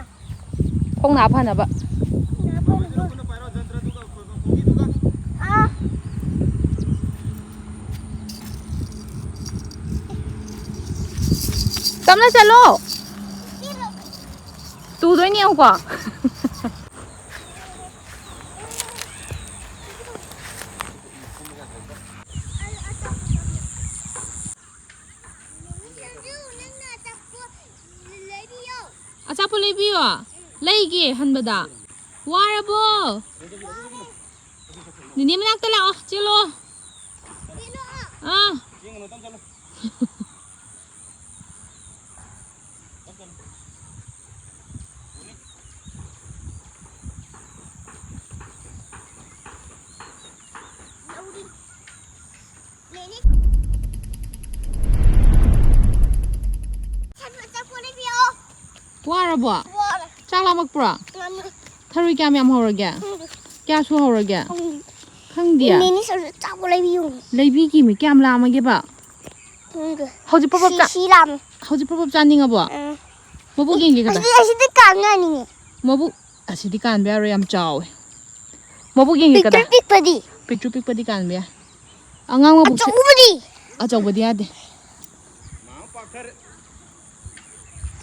ꯈꯣꯡ ꯅꯥ ꯐꯅꯕ꯫ ꯃꯥꯃꯩꯗꯣ ꯈꯨꯠꯅ ꯄꯥꯏꯔꯣ, ꯖꯟꯇ꯭ꯔꯗꯨꯒ ꯈꯣꯡ-, ꯈꯣꯡꯕꯤꯗꯨꯒ꯫ ꯑꯥ꯫ ꯇꯞꯅ ꯆꯠꯂꯣ꯫ ꯇꯨꯗꯣꯏꯅꯦ ꯌꯦꯡꯉꯨꯀꯣ꯫ ꯑꯆꯥꯄꯣꯠ ꯂꯩꯕꯤꯌꯣ꯫ ꯂꯩꯒꯦ ꯍꯟꯕꯗ꯫ ꯋꯥꯔꯕꯣ? ꯅꯤꯅꯦ ꯃꯅꯥꯛꯇ ꯂꯥꯛꯑꯣ, ꯆꯦꯜꯂꯣ꯫ ꯑꯥ꯫ ꯋꯥꯔꯕꯣ? ꯋꯥꯔꯦ꯫ ꯆꯥꯛ ꯂꯥꯝꯃꯛꯄ꯭ꯔꯣ? ꯂꯥꯝꯃꯦ꯫ ꯊꯔꯣꯏ ꯀꯌꯥꯝ ꯌꯥꯝ ꯍꯧꯔꯒꯦ? ꯈꯪꯗꯦ꯫ ꯀꯌꯥ ꯁꯨ ꯍꯧꯔꯒꯦ? ꯈꯪꯗꯦ꯫ ꯈꯪꯗꯤꯌꯦ? ꯅꯦꯅꯦ ꯁꯔꯨ ꯆꯥꯛꯄ ꯂꯩꯕꯤꯌꯨ꯫ ꯂꯩꯕꯤꯒꯦꯃꯤ, ꯀꯌꯥꯝ ꯂꯥꯝꯃꯒꯦꯕ? ꯈꯪꯗꯦ꯫ ꯍꯧꯖꯤꯛ ꯄ꯭ꯔꯞ ꯄ꯭ꯔꯞ ꯁꯤ, ꯆꯥ-, ꯁꯤ ꯂꯥꯝꯃꯦ꯫ ꯍꯧꯖꯤꯛ ꯄ꯭ꯔꯞ ꯄ꯭ꯔꯞ ꯆꯥꯅꯤꯡꯉꯕꯣ? ꯑꯥ꯫ ꯃꯕꯨꯛ ꯌꯦꯡꯒꯦ ꯀꯗꯥ? ꯑꯁꯤꯗꯤ, ꯑꯁꯤꯗꯤ ꯀꯥꯝ ꯌꯥꯅꯤꯡꯉꯦ꯫ ꯃꯕꯨꯛ, ꯑꯁꯤꯗꯤ ꯀꯥꯟꯕ ꯌꯥꯔꯣꯏ, ꯌꯥꯝ ꯆꯥꯎꯋꯦ꯫ ꯃꯕꯨꯛ ꯌꯦꯡꯒꯦ ꯀꯗꯥ? ꯄꯤꯛꯇ꯭ꯔꯨ ꯄꯤꯛꯄꯗꯤ? ꯄꯤꯛꯇ꯭ꯔꯨ ꯄꯤꯛꯄꯗꯤ ꯀꯥꯟꯕ ꯌꯥꯏ꯫ ꯑꯉꯥꯡ ꯃꯕꯨꯛꯁꯦ ꯑꯆꯧꯕꯗꯤ? ꯑꯆꯧꯕꯗꯤ ꯌꯥꯗꯦ꯫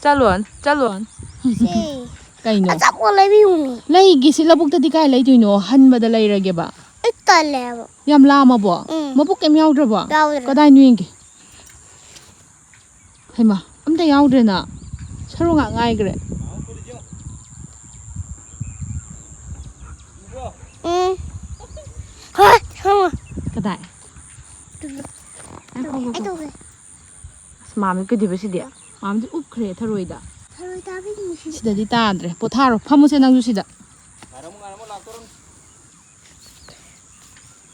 ꯆꯠꯂꯣ, ꯆꯠꯂꯣ꯫ ꯁꯤ꯫ ꯀꯩꯅꯣ? ꯑꯆꯥꯄꯣꯠ ꯂꯩꯕꯤꯌꯨꯅꯦ꯫ ꯂꯩꯒꯦ, ꯁꯤ ꯂꯧꯕꯨꯛꯇꯗꯤ ꯀꯥꯏ ꯂꯩꯗꯣꯏꯅꯣ? ꯍꯟꯕꯗ ꯂꯩꯔꯒꯦꯕ꯫ ꯑꯩ ꯇꯜꯂꯦꯕ꯫ ꯌꯥꯝ ꯂꯥꯝꯃꯕꯣ? ꯎꯝ꯫ ꯃꯕꯨꯛ ꯀꯩꯝ ꯌꯥꯎꯗ꯭ꯔꯕꯣ? ꯌꯥꯎꯗ꯭ꯔꯦ꯫ ꯀꯗꯥꯏꯅꯣ ꯌꯦꯡꯒꯦ꯫ ꯍꯩꯃꯥ, ꯑꯝꯇ ꯌꯥꯎꯗ꯭ꯔꯦꯅ꯫ ꯁꯔꯨ ꯉꯥꯛ ꯉꯥꯏꯈ꯭ꯔꯦ꯫ ꯎꯝ꯫ ꯍꯣꯏ, ꯁꯔꯨ꯫ ꯀꯗꯥꯏ? ꯇꯨ꯫ ꯉꯥꯏꯈꯣ, ꯉꯥꯏꯈꯣ꯫ ꯑꯩ ꯇꯧꯒꯦ꯫ ꯑꯁ, ꯃꯥꯝꯃ ꯀꯩꯗꯧꯕ ꯁꯤꯗꯤ? ꯃꯥꯝꯃꯗꯤ ꯎꯞꯈ꯭ꯔꯦ ꯊꯔꯣꯏꯗ꯫ ꯊꯔꯣꯏ ꯇꯥꯕꯤꯅꯤ ꯁꯤꯗꯤ꯫ ꯁꯤꯗꯗꯤ ꯇꯥꯗ꯭ꯔꯦ꯫ ꯄꯣꯊꯥꯔꯣ꯫ ꯐꯝꯃꯨꯁꯦ ꯅꯪꯁꯨ ꯁꯤꯗ꯫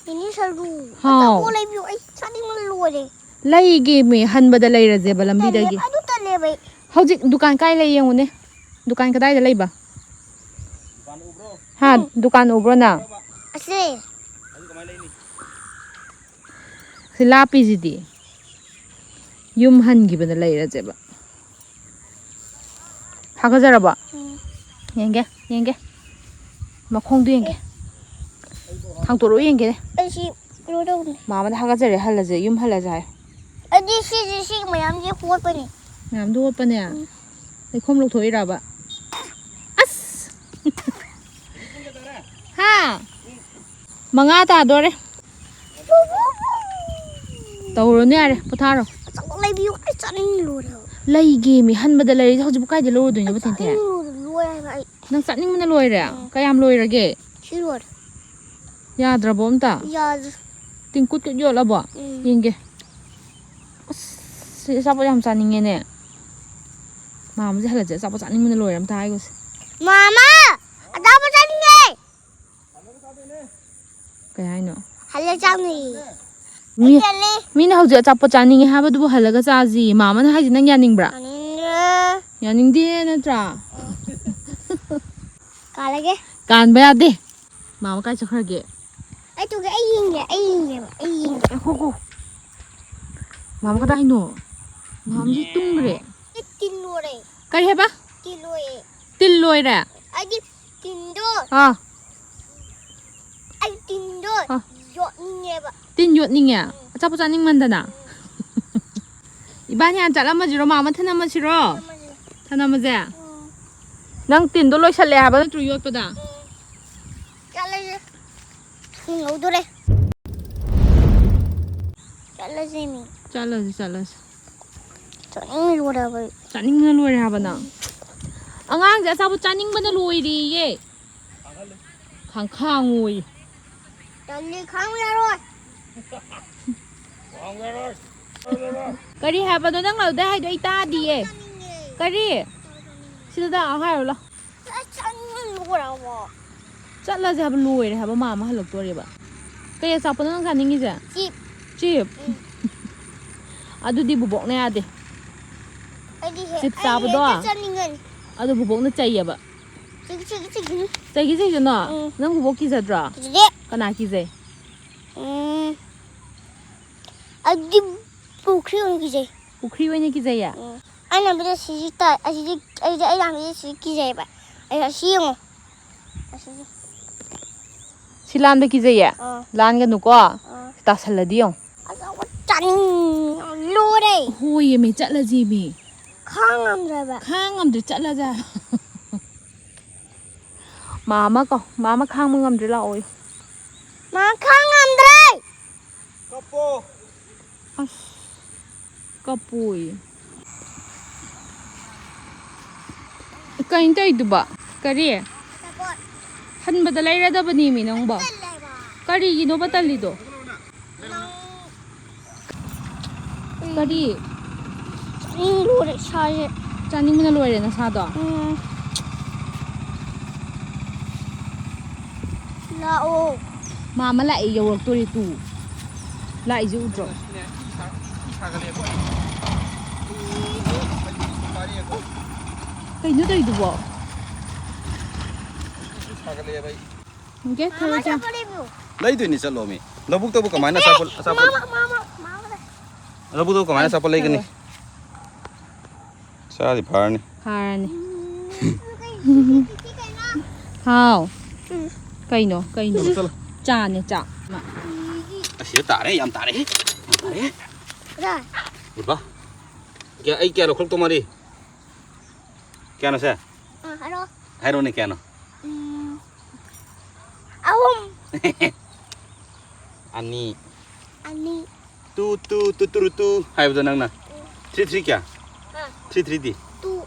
ꯅꯦꯅꯦ ꯁꯔꯨ꯫ ꯍꯥꯎ꯫ ꯑꯆꯥꯄꯣꯠ ꯂꯩꯕꯤꯌꯨ꯫ ꯑꯩ ꯆꯥꯅꯤꯡꯕꯅ ꯂꯣꯏꯔꯦ꯫ ꯂꯩꯒꯦꯃꯤ, ꯍꯟꯕꯗ ꯂꯩꯔꯁꯦꯕ ꯂꯝꯕꯤꯗꯒꯤ꯫ ꯇꯜꯂꯦ, ꯑꯗꯨ ꯇꯜꯂꯦꯕ ꯑꯩ꯫ ꯍꯧꯖꯤꯛ ꯗꯨꯀꯥꯟ ꯀꯥꯏ ꯂꯩ ꯌꯦꯡꯉꯨꯅꯦ꯫ ꯗꯨꯀꯥꯟ ꯀꯗꯥꯏꯗ ꯂꯩꯕ? ꯍꯥ? ꯎꯝ꯫ ꯗꯨꯀꯥꯟ ꯎꯕ꯭ꯔꯣ ꯅꯪ? ꯑꯁꯤ꯫ ꯁꯤ ꯂꯥꯞꯄꯤꯁꯤꯗꯤ꯫ ꯌꯨꯝ ꯍꯟꯈꯤꯕꯗ ꯂꯩꯔꯁꯦꯕ꯫ ꯍꯥꯒꯠꯆꯔꯕꯣ? ꯎꯝ꯫ ꯌꯦꯡꯒꯦ, ꯌꯦꯡꯒꯦ꯫ ꯃꯈꯣꯡꯗꯣ ꯌꯦꯡꯒꯦ꯫ ꯑꯦ꯫ ꯊꯥꯡꯇꯣꯔꯛꯑꯣ ꯌꯦꯡꯒꯦꯅꯦ꯫ ꯑꯩ ꯁꯤ ꯀꯩꯅꯣ ꯇꯧꯕꯅꯦ꯫ ꯃꯥꯝꯃꯅ ꯍꯥꯒꯠꯆꯔꯦ, ꯍꯜꯂꯁꯦ, ꯌꯨꯝ ꯍꯜꯂꯁꯦ ꯍꯥꯏꯌꯣ꯫ ꯑꯩꯗꯤ ꯁꯤꯁꯦ, ꯁꯤ ꯃꯌꯥꯝꯁꯦ ꯍꯣꯠꯄꯅꯦ꯫ ꯃꯌꯥꯝꯗꯣ ꯍꯣꯠꯄꯅꯦ? ꯎꯝ꯫ ꯂꯩꯈꯣꯝ ꯂꯧꯊꯣꯛꯏꯔꯕ? ꯑꯁ! ꯍꯥ? ꯃꯉꯥ ꯇꯥꯗꯣꯔꯦ꯫ ꯇꯧꯔꯨꯅꯨ ꯌꯥꯔꯦ, ꯄꯣꯊꯥꯔꯣ꯫ ꯑꯆꯥꯄꯣꯠ ꯂꯩꯕꯤꯌꯨ, ꯑꯩ ꯆꯥꯅꯤꯡ ꯂꯣꯏꯔꯦ꯫ ꯂꯩꯒꯦꯃꯤ, ꯍꯟꯕꯗ ꯂꯩꯔꯤꯁꯦ ꯍꯧꯖꯤꯛꯄꯨ ꯀꯥꯏꯗ ꯂꯧꯔꯨꯗꯣꯏꯅꯣꯕ, ꯇꯦꯟꯇꯦ? ꯆꯥꯅꯤꯡ ꯂꯣꯏꯔꯦ, ꯂꯣꯏꯔꯦ ꯍꯥꯏꯕ ꯑꯩ꯫ ꯅꯪ ꯆꯥꯅꯤꯡꯕꯅ ꯂꯣꯏꯔꯦ? ꯎꯝ꯫ ꯀꯌꯥꯝ ꯂꯣꯏꯔꯒꯦ? ꯁꯤ ꯂꯣꯏꯔꯦ꯫ ꯌꯥꯗ꯭ꯔꯕꯣ ꯑꯝꯇ? ꯌꯥꯗ꯭ꯔꯦ꯫ ꯇꯤꯡꯀꯨꯠ ꯀꯨꯠ ꯌꯣꯠꯂꯕꯣ? ꯎꯝ꯫ ꯌꯦꯡꯒꯦ꯫ ꯑꯁ, ꯁꯤ ꯑꯆꯥꯄꯣꯠ ꯌꯥꯝ ꯆꯥꯅꯤꯡꯉꯦꯅꯦ꯫ ꯃꯥꯝꯃꯁꯦ ꯍꯜꯂꯁꯦ, ꯑꯆꯥꯄꯣꯠ ꯆꯥꯅꯤꯡꯕꯅ ꯂꯣꯏꯔꯦ, ꯑꯝꯇ ꯍꯥꯏꯈꯣꯁꯦ꯫ ꯃꯥꯝꯃ! ꯑꯆꯥꯄꯣꯠ ꯆꯥꯅꯤꯡꯉꯦ! ꯀꯩ ꯍꯥꯏꯅꯣ? ꯍꯜꯂ ꯆꯥꯎꯅꯦ꯫ ꯃꯤ-, ꯑꯩ ꯇꯜꯂꯦ꯫ ꯃꯤꯅ ꯍꯧꯖꯤꯛ ꯑꯆꯥꯄꯣꯠ ꯆꯥꯅꯤꯡꯉꯦ ꯍꯥꯏꯕꯗꯨꯕꯨ ꯍꯜꯂꯒ ꯆꯥꯁꯤ꯫ ꯃꯥꯝꯃꯅ ꯍꯥꯏꯁꯦ ꯅꯪ ꯌꯥꯅꯤꯡꯕ꯭ꯔꯥ? ꯌꯥꯅꯤꯡꯗꯦ꯫ ꯌꯥꯅꯤꯡꯗꯦ ꯅꯠꯇ꯭ꯔꯥ? ꯀꯥꯜꯂꯒꯦ꯫ ꯀꯥꯟꯕ ꯌꯥꯗꯦ꯫ ꯃꯥꯃ ꯀꯥꯏ ꯆꯠꯈ꯭ꯔꯒꯦ? ꯑꯩ ꯇꯨꯒꯦ, ꯑꯩ ꯌꯦꯡꯒꯦ, ꯑꯩ ꯌꯦꯡꯒꯦꯕ, ꯑꯩ ꯌꯦꯡꯒꯦ꯫ ꯉꯥꯏꯈꯣꯀꯣ꯫ ꯃꯥꯃ ꯀꯗꯥꯏꯅꯣ? ꯃꯥꯃꯁꯤ ꯇꯨꯝꯈ꯭ꯔꯦ꯫ ꯑꯩ ꯇꯤꯟ ꯂꯣꯏꯔꯦ꯫ ꯀꯔꯤ ꯍꯥꯏꯕ? ꯇꯤꯟ ꯂꯣꯏꯔꯦ꯫ ꯇꯤꯟ ꯂꯣꯏꯔꯦ? ꯑꯩꯗꯤ ꯇꯤꯟꯗꯣ ꯑꯥ꯫ ꯑꯩ ꯇꯤꯟꯗꯣ ꯑꯥ꯫ ꯌꯣꯠꯅꯤꯡꯉꯦꯕ꯫ ꯇꯤꯟ ꯌꯣꯠꯅꯤꯡꯉꯦ? ꯎꯝ꯫ ꯑꯆꯥꯄꯣꯠ ꯆꯥꯅꯤꯡꯃꯟꯗꯅ? ꯎꯝ꯫ ꯏꯕꯥꯅꯤ ꯍꯥꯟꯅ ꯆꯠꯂꯝꯃꯁꯤꯔꯣ? ꯃꯥꯃ ꯊꯅꯝꯃꯁꯤꯔꯣ? ꯊꯅꯝꯃꯁꯤ꯫ ꯊꯅꯝꯃꯁꯦ? ꯎꯝ꯫ ꯅꯪ ꯇꯤꯟꯗꯣ ꯂꯣꯏꯁꯜꯂꯦ ꯍꯥꯏꯕ ꯅꯠꯇ꯭ꯔꯣ ꯌꯣꯠꯄꯗ? ꯎꯝ꯫ ꯆꯠꯂꯁꯦ꯫ ꯊꯣꯡ ꯂꯧꯗꯣꯔꯦ꯫ ꯆꯠꯂꯁꯦ ꯃꯤ꯫ ꯆꯠꯂꯁꯤ, ꯆꯠꯂꯁꯤ꯫ ꯆꯥꯅꯤꯡꯕꯅ ꯂꯣꯏꯔꯦ ꯍꯥꯏꯕ ꯑꯩ꯫ ꯆꯥꯅꯤꯡꯕꯅ ꯂꯣꯏꯔꯦ ꯍꯥꯏꯕ ꯅꯪ? ꯑꯉꯥꯡꯁꯦ ꯑꯆꯥꯄꯣꯠ ꯆꯥꯅꯤꯡꯕꯅ ꯂꯣꯏꯔꯦꯌꯦ꯫ ꯈꯥꯡ-, ꯈꯥꯡꯉꯣꯌꯦ꯫ ꯇꯜꯂꯤ, ꯈꯥꯡꯕ ꯌꯥꯔꯣꯏ꯫ ꯀꯔꯤ ꯍꯥꯏꯕꯅꯣ ꯅꯪ ꯂꯧꯗꯦ ꯍꯥꯏꯗꯣ? ꯑꯩ ꯇꯥꯗꯤꯌꯦ꯫ ꯆꯥꯅꯤꯡꯉꯦ꯫ ꯀꯔꯤ? ꯁꯤꯗ ꯍꯥꯏꯔꯨ ꯂꯥꯎ꯫ ꯑꯩ ꯆꯥꯅꯤꯡꯕꯅ ꯂꯣꯏꯔꯦ ꯍꯥꯏꯕ꯫ ꯆꯠꯂꯁꯦ ꯍꯥꯏꯕ, ꯂꯣꯏꯔꯦ ꯍꯥꯏꯕ, ꯃꯥꯃ ꯍꯜꯂꯛꯇꯣꯔꯦꯕ꯫ ꯀꯩ ꯑꯆꯥꯄꯣꯠꯅꯣ ꯅꯪ ꯆꯥꯅꯤꯡꯉꯤꯁꯦ? ꯆꯤꯞ꯫ ꯆꯤꯞ? ꯎꯝ꯫ ꯑꯗꯨꯗꯤ ꯕꯨꯕꯣꯛꯅ ꯌꯥꯗꯦ꯫ ꯑꯩꯗꯤ ꯍꯦ-, ꯆꯤꯞ ꯑꯩ ꯆꯥꯕꯗꯣ ꯍꯦꯛꯇ ꯆꯥꯅꯤꯡꯉꯅꯤ꯫ ꯑꯗꯨ ꯕꯨꯕꯣꯛꯅ ꯆꯩꯌꯦꯕ꯫ ꯆꯤꯛ, ꯆꯤꯛ, ꯆꯤꯛ꯫ ꯆꯩꯒꯦ ꯆꯩꯁꯅꯣ? ꯎꯝ꯫ ꯅꯪ ꯕꯨꯕꯣꯛ ꯀꯤꯖꯗ꯭ꯔꯣ? ꯀꯤꯖꯗꯦ꯫ ꯀꯅꯥ ꯀꯤꯖꯩ? ꯎꯝ꯫ ꯑꯩꯗꯤ ꯄꯨꯈ꯭ꯔꯤ ꯑꯣꯏꯅ ꯀꯤꯖꯩ꯫ ꯄꯨꯈ꯭ꯔꯤ ꯑꯣꯏꯅ ꯀꯤꯖꯩꯌꯦ? ꯎꯝ꯫ ꯑꯩꯅ ꯑꯃꯗ ꯁꯤꯁꯤ ꯇꯥ-, ꯑꯁꯤꯗꯤ, ꯑꯩꯗꯤ ꯑꯩ ꯂꯥꯡꯕꯁꯦ ꯁꯤꯁꯤ ꯀꯤꯖꯩꯌꯦꯕ꯫ ꯑꯩ ꯑꯁꯤ ꯌꯦꯡꯉꯣ꯫ ꯑꯁꯤꯁꯦ꯫ ꯁꯤ ꯂꯥꯟꯕ ꯀꯤꯖꯩꯌꯦ? ꯑꯥ꯫ ꯂꯥꯟꯒꯅꯨꯀꯣ꯫ ꯑꯥ꯫ ꯇꯥꯁꯜꯂꯗꯤ ꯌꯦꯡꯉꯣ꯫ ꯑꯆꯥꯄꯣꯠ ꯆꯥꯅꯤꯡ-, ꯂꯣꯏꯔꯦ꯫ ꯍꯣꯏꯌꯦꯃꯤ, ꯆꯠꯂꯁꯤꯃꯤ꯫ ꯈꯥꯡ ꯉꯝꯗ꯭ꯔꯦꯕ꯫ ꯈꯥꯡ ꯉꯝꯗ꯭ꯔꯦ, ꯆꯠꯂꯁꯦ꯫ ꯃꯥꯃ ꯀꯣ, ꯃꯥꯃ ꯈꯥꯡꯕ ꯉꯝꯗ꯭ꯔꯦ, ꯂꯥꯛꯑꯣꯌꯨ꯫ ꯃꯥ ꯈꯥꯡ ꯉꯝꯗ꯭ꯔꯦ꯫ ꯀꯞꯄꯣ꯫ ꯑꯁ, ꯀꯞꯄꯣꯌꯦ꯫ ꯀꯩꯅꯣ ꯇꯧꯔꯤꯗꯨꯕꯣ? ꯀꯔꯤ? ꯑꯆꯥꯄꯣꯠ꯫ ꯍꯟꯕꯗ ꯂꯩꯔꯗꯕꯅꯦꯃꯤ ꯅꯪꯕꯣ꯫ ꯇꯜꯂꯦꯕ꯫ ꯀꯔꯤꯒꯤꯅꯣꯕ ꯇꯜꯂꯤꯗꯣ? ꯅꯪ ꯀꯔꯤ? ꯆꯥꯅꯤꯡ ꯂꯣꯏꯔꯦ ꯏꯁꯥꯁꯦ꯫ ꯆꯥꯅꯤꯡꯕꯅ ꯂꯣꯏꯔꯦ ꯅꯁꯥꯗꯣ? ꯎꯝ꯫ ꯂꯥꯛꯑꯣ꯫ ꯃꯥꯃ ꯂꯥꯛꯑꯦ, ꯌꯧꯔꯛꯇꯣꯔꯦ ꯇꯨ꯫ ꯂꯥꯛꯏꯁꯦ ꯎꯗ꯭ꯔꯣ? ꯁꯤꯅꯦ, ꯏ ꯁꯥ-, ꯏ ꯁꯥꯒꯠꯂꯦꯀꯣ ꯑꯩ꯫ ꯑꯩ ꯏ ꯁꯥꯒꯠꯂꯦꯀꯣ꯫ ꯀꯩꯅꯣ ꯇꯧꯔꯤꯗꯨꯕꯣ? ꯒꯦꯠ ꯊꯧꯔ ꯆꯪ꯫ ꯂꯩꯗꯣꯏꯅꯤ, ꯆꯠꯂꯣ ꯃꯤ꯫ ꯂꯧꯕꯨꯛꯇꯕꯨ ꯀꯃꯥꯏꯅ ꯑꯆꯥꯄꯣꯠ, ꯑꯆꯥꯄꯣꯠ? ꯂꯧꯕꯨꯛꯇꯕꯨ ꯀꯃꯥꯏꯅ ꯑꯆꯥꯄꯣꯠ ꯂꯩꯒꯅꯤ? ꯆꯥꯗꯤ ꯐꯥꯔꯅꯤ꯫ ꯐꯥꯔꯅꯤ꯫ ꯍꯥꯎ꯫ ꯀꯩꯅꯣ, ꯀꯩꯅꯣ? ꯆꯠꯂꯣ, ꯆꯠꯂꯣ꯫ ꯆꯥꯅꯦ, ꯆꯥ꯫ ꯑꯁꯤꯗ ꯇꯥꯔꯦ, ꯌꯥꯝ ꯇꯥꯔꯦ꯫ ꯌꯥꯝ ꯇꯥꯔꯦ꯫ ꯀꯌꯥ, ꯑꯩ ꯀꯌꯥ ꯂꯧꯈꯠꯂꯛꯇꯧ ꯃꯥꯜꯂꯤ? ꯀꯌꯥꯅꯣ ꯁꯦ? ꯑ, ꯍꯥꯏꯔꯣ꯫ ꯍꯥꯏꯔꯣꯅꯦ, ꯀꯌꯥꯅꯣ? ꯎꯝ, ꯑꯍꯨꯝ꯫ ꯑꯅꯤ꯫ ꯑꯅꯤ꯫ Two, two, two, two, two ꯍꯥꯏꯕꯗꯣ ꯅꯪꯅ꯫ ꯎꯝ꯫ ꯊ꯭ꯔꯤ ꯊ꯭ꯔꯤ ꯀꯌꯥ? ꯑ꯫ ꯊ꯭ꯔꯤ ꯊ꯭ꯔꯤꯗꯤ? ꯇꯨ꯫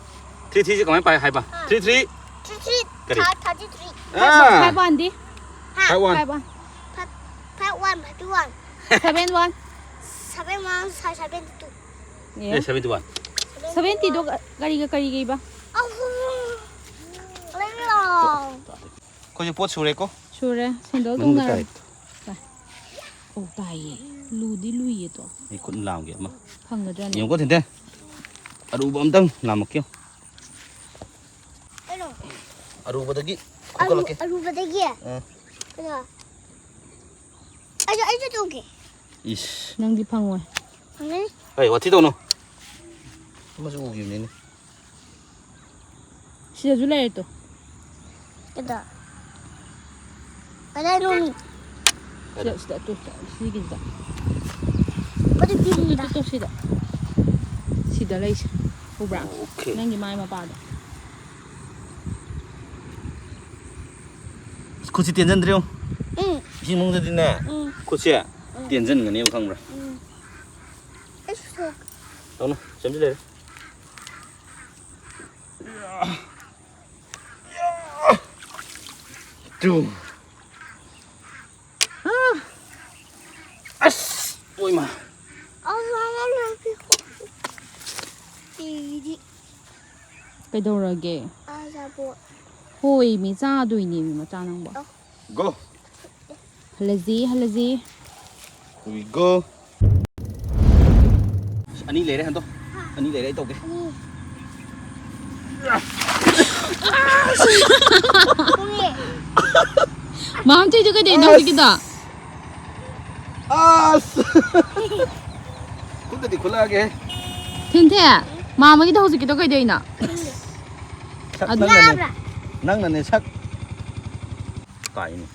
ꯊ꯭ꯔꯤ ꯊ꯭ꯔꯤꯁꯦ ꯀꯃꯥꯏꯅ ꯄꯥꯏ ꯍꯥꯏꯕ? ꯑ꯫ Three three. Three three. ꯀꯔꯤ? ꯊꯥ-, ꯊꯥꯔꯇꯤ ꯊ꯭ꯔꯤ꯫ ꯑ꯫ ꯐꯥꯏꯚ ꯋꯥꯟꯗꯤ? ꯍꯥ? Five one. Five one. Five, five one, five one. Seven one. Seven one, seventy two. ꯑꯦ꯫ ꯑꯦ, ꯁꯚꯦꯟꯇꯤ ꯋꯥꯟ꯫ ꯁꯚꯦꯟꯇꯤꯗꯣ ꯀꯔꯤꯒ ꯀꯔꯤꯒ ꯏꯕ? ꯑꯍꯨꯝ꯫ ꯂꯩꯔꯣ꯫ ꯑꯩꯈꯣꯏꯁꯦ ꯄꯣꯠ ꯁꯨꯔꯦꯀꯣ? ꯁꯨꯔꯦ꯫ ꯁꯦꯟꯗꯜ ꯃꯅꯨꯡꯗ ꯇꯣꯡꯅꯔꯦ꯫ ꯇꯥꯏ꯫ ꯇꯥꯏ꯫ ꯑꯣ, ꯇꯥꯏꯌꯦ꯫ ꯂꯨꯗꯤ ꯂꯨꯏꯌꯦ ꯇꯣ꯫ ꯑꯩ ꯈꯨꯠ ꯂꯥꯝꯒꯦ ꯑꯃ꯫ ꯐꯪꯒꯗ꯭ꯔꯅꯦ? ꯌꯦꯡꯉꯨꯀꯣ, ꯊꯦꯟꯊꯦ꯫ ꯑꯔꯨꯕ ꯑꯝꯇꯪ ꯂꯥꯝꯃꯛꯀꯦ꯫ ꯀꯩꯅꯣ? ꯑꯔꯨꯕꯗꯒꯤ ꯑꯔꯨ-, ꯈꯨꯀꯠꯂꯛꯀꯦ꯫ ꯑꯔꯨꯕꯗꯒꯤ? ꯑꯥ꯫ ꯀꯩꯅꯣ? ꯑꯩꯁꯨ, ꯑꯩꯁꯨ ꯇꯧꯒꯦ꯫ ꯏꯁ꯫ ꯅꯪꯗꯤ ꯐꯪꯉꯣꯏ꯫ ꯐꯪꯒꯅꯤ꯫ ꯍꯩ, ꯋꯥꯊꯤ ꯇꯧꯅꯨ꯫ ꯑꯃꯁꯨ ꯎꯈꯤꯕꯅꯤꯅꯦ꯫ ꯁꯤꯗꯁꯨ ꯂꯩꯔꯦ ꯇꯣ꯫ ꯀꯗꯥ? ꯀꯗꯥꯏꯅꯣ? ꯁꯤꯗ, ꯁꯤꯗ, ꯇꯨ, ꯁꯤꯒꯤꯁꯤꯗ꯫ ꯀꯗꯥꯏ ꯇꯨ, ꯇꯨ, ꯄꯤꯔꯤꯕ? ꯇꯨ, ꯇꯨ, ꯁꯤꯗ꯫ ꯁꯤꯗ ꯂꯩꯁꯦ꯫ ꯎꯕ꯭ꯔꯥ? ꯑꯣꯀꯦ꯫ ꯅꯪꯒꯤ ꯃꯥꯏ ꯃꯄꯥꯗꯣ꯫ ꯈꯨꯠꯁꯤ ꯇꯦꯟꯖꯟꯗ꯭ꯔꯦ ꯌꯦꯡꯉꯨ꯫ ꯎꯝ꯫ ꯏꯁꯤꯡ ꯃꯅꯨꯡꯗꯗꯤꯅꯦ, ꯎꯝ꯫ ꯈꯨꯠꯁꯦ ꯎꯝ꯫ ꯇꯦꯟꯖꯟꯒꯅꯦꯕ, ꯈꯪꯕ꯭ꯔꯥ? ꯎꯝ꯫ ꯑꯩꯁꯨ ꯁꯣꯛ-, ꯇꯧꯅꯨ, ꯆꯦꯝꯁꯤꯜꯂꯦ꯫ ꯇꯨ꯫ ꯑꯁ! ꯑꯣꯏꯃꯥ! ꯀꯩꯗꯧꯔꯒꯦ? ꯑꯆꯥꯄꯣꯠ꯫ ꯍꯣꯏꯃꯤ, ꯆꯥꯗꯣꯏꯅꯦꯃꯤ, ꯃꯆꯥ ꯅꯪꯕꯣ꯫ ꯑꯣ꯫ Go꯫ ꯍꯜꯂꯁꯤ, ꯍꯜꯂꯁꯤ꯫ Here we go꯫ ꯑꯁ, ꯑꯅꯤ ꯂꯩꯔꯦ, ꯍꯟꯗꯣ꯫ ꯑꯅꯤ ꯂꯩꯔꯦ, ꯑꯩ ꯇꯧꯒꯦ꯫ ꯑꯅꯤ꯫ ꯃꯥꯝ ꯇꯧꯏꯗꯣ ꯀꯩꯗꯧꯅꯣ ꯍꯧꯖꯤꯛꯀꯤꯗꯣ? ꯑꯁ! ꯈꯨꯠꯇꯗꯤ ꯈꯨꯠꯂꯛꯑꯒꯦ꯫ ꯊꯦꯟꯊꯦ, ꯃꯥꯝꯃꯒꯤꯗꯣ ꯍꯧꯖꯤꯛꯀꯤꯗꯣ ꯀꯩꯗꯧꯅꯣ? ꯁꯛ ꯑꯗꯨ ꯅꯪꯅꯅꯦ꯫ ꯅꯪꯅꯅꯦ ꯁꯛ꯫ ꯇꯥꯏꯅꯦ꯫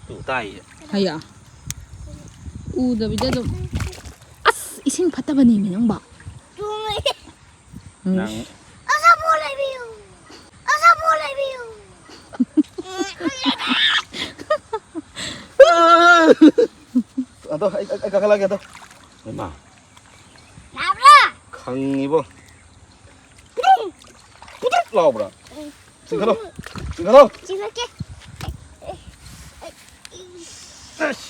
ꯇꯨ ꯇꯥꯏꯌꯦ꯫ ꯍꯩꯌꯥ꯫ ꯎꯗꯕꯤꯗ ꯑꯗꯨꯝ꯫ ꯑꯁ, ꯏꯁꯤꯡ ꯐꯠꯇꯕꯅꯦꯃꯤ ꯅꯪꯕꯣ꯫ ꯎꯝ꯫ ꯅꯪ꯫ ꯑꯆꯥꯄꯣꯠ ꯂꯩꯕꯤꯌꯨ꯫ ꯑꯆꯥꯄꯣꯠ ꯂꯩꯕꯤꯌꯨ꯫ ꯑꯗꯣ, ꯑꯩ, ꯑꯩ, ꯑꯩ ꯀꯥꯈꯠꯂꯛꯑꯒꯦ ꯑꯗꯣ꯫ ꯏꯃꯥ꯫ ꯂꯥꯛꯑꯕ꯭ꯔꯥ? ꯈꯪꯉꯤꯕꯣ꯫ ꯄꯤꯗꯛ ꯂꯥꯎꯕ꯭ꯔꯥ? ꯆꯤꯡꯈꯠꯂꯣ꯫ ꯆꯤꯡꯈꯠꯂꯣ꯫ ꯆꯤꯡꯈꯠꯀꯦ꯫ ꯑꯁ!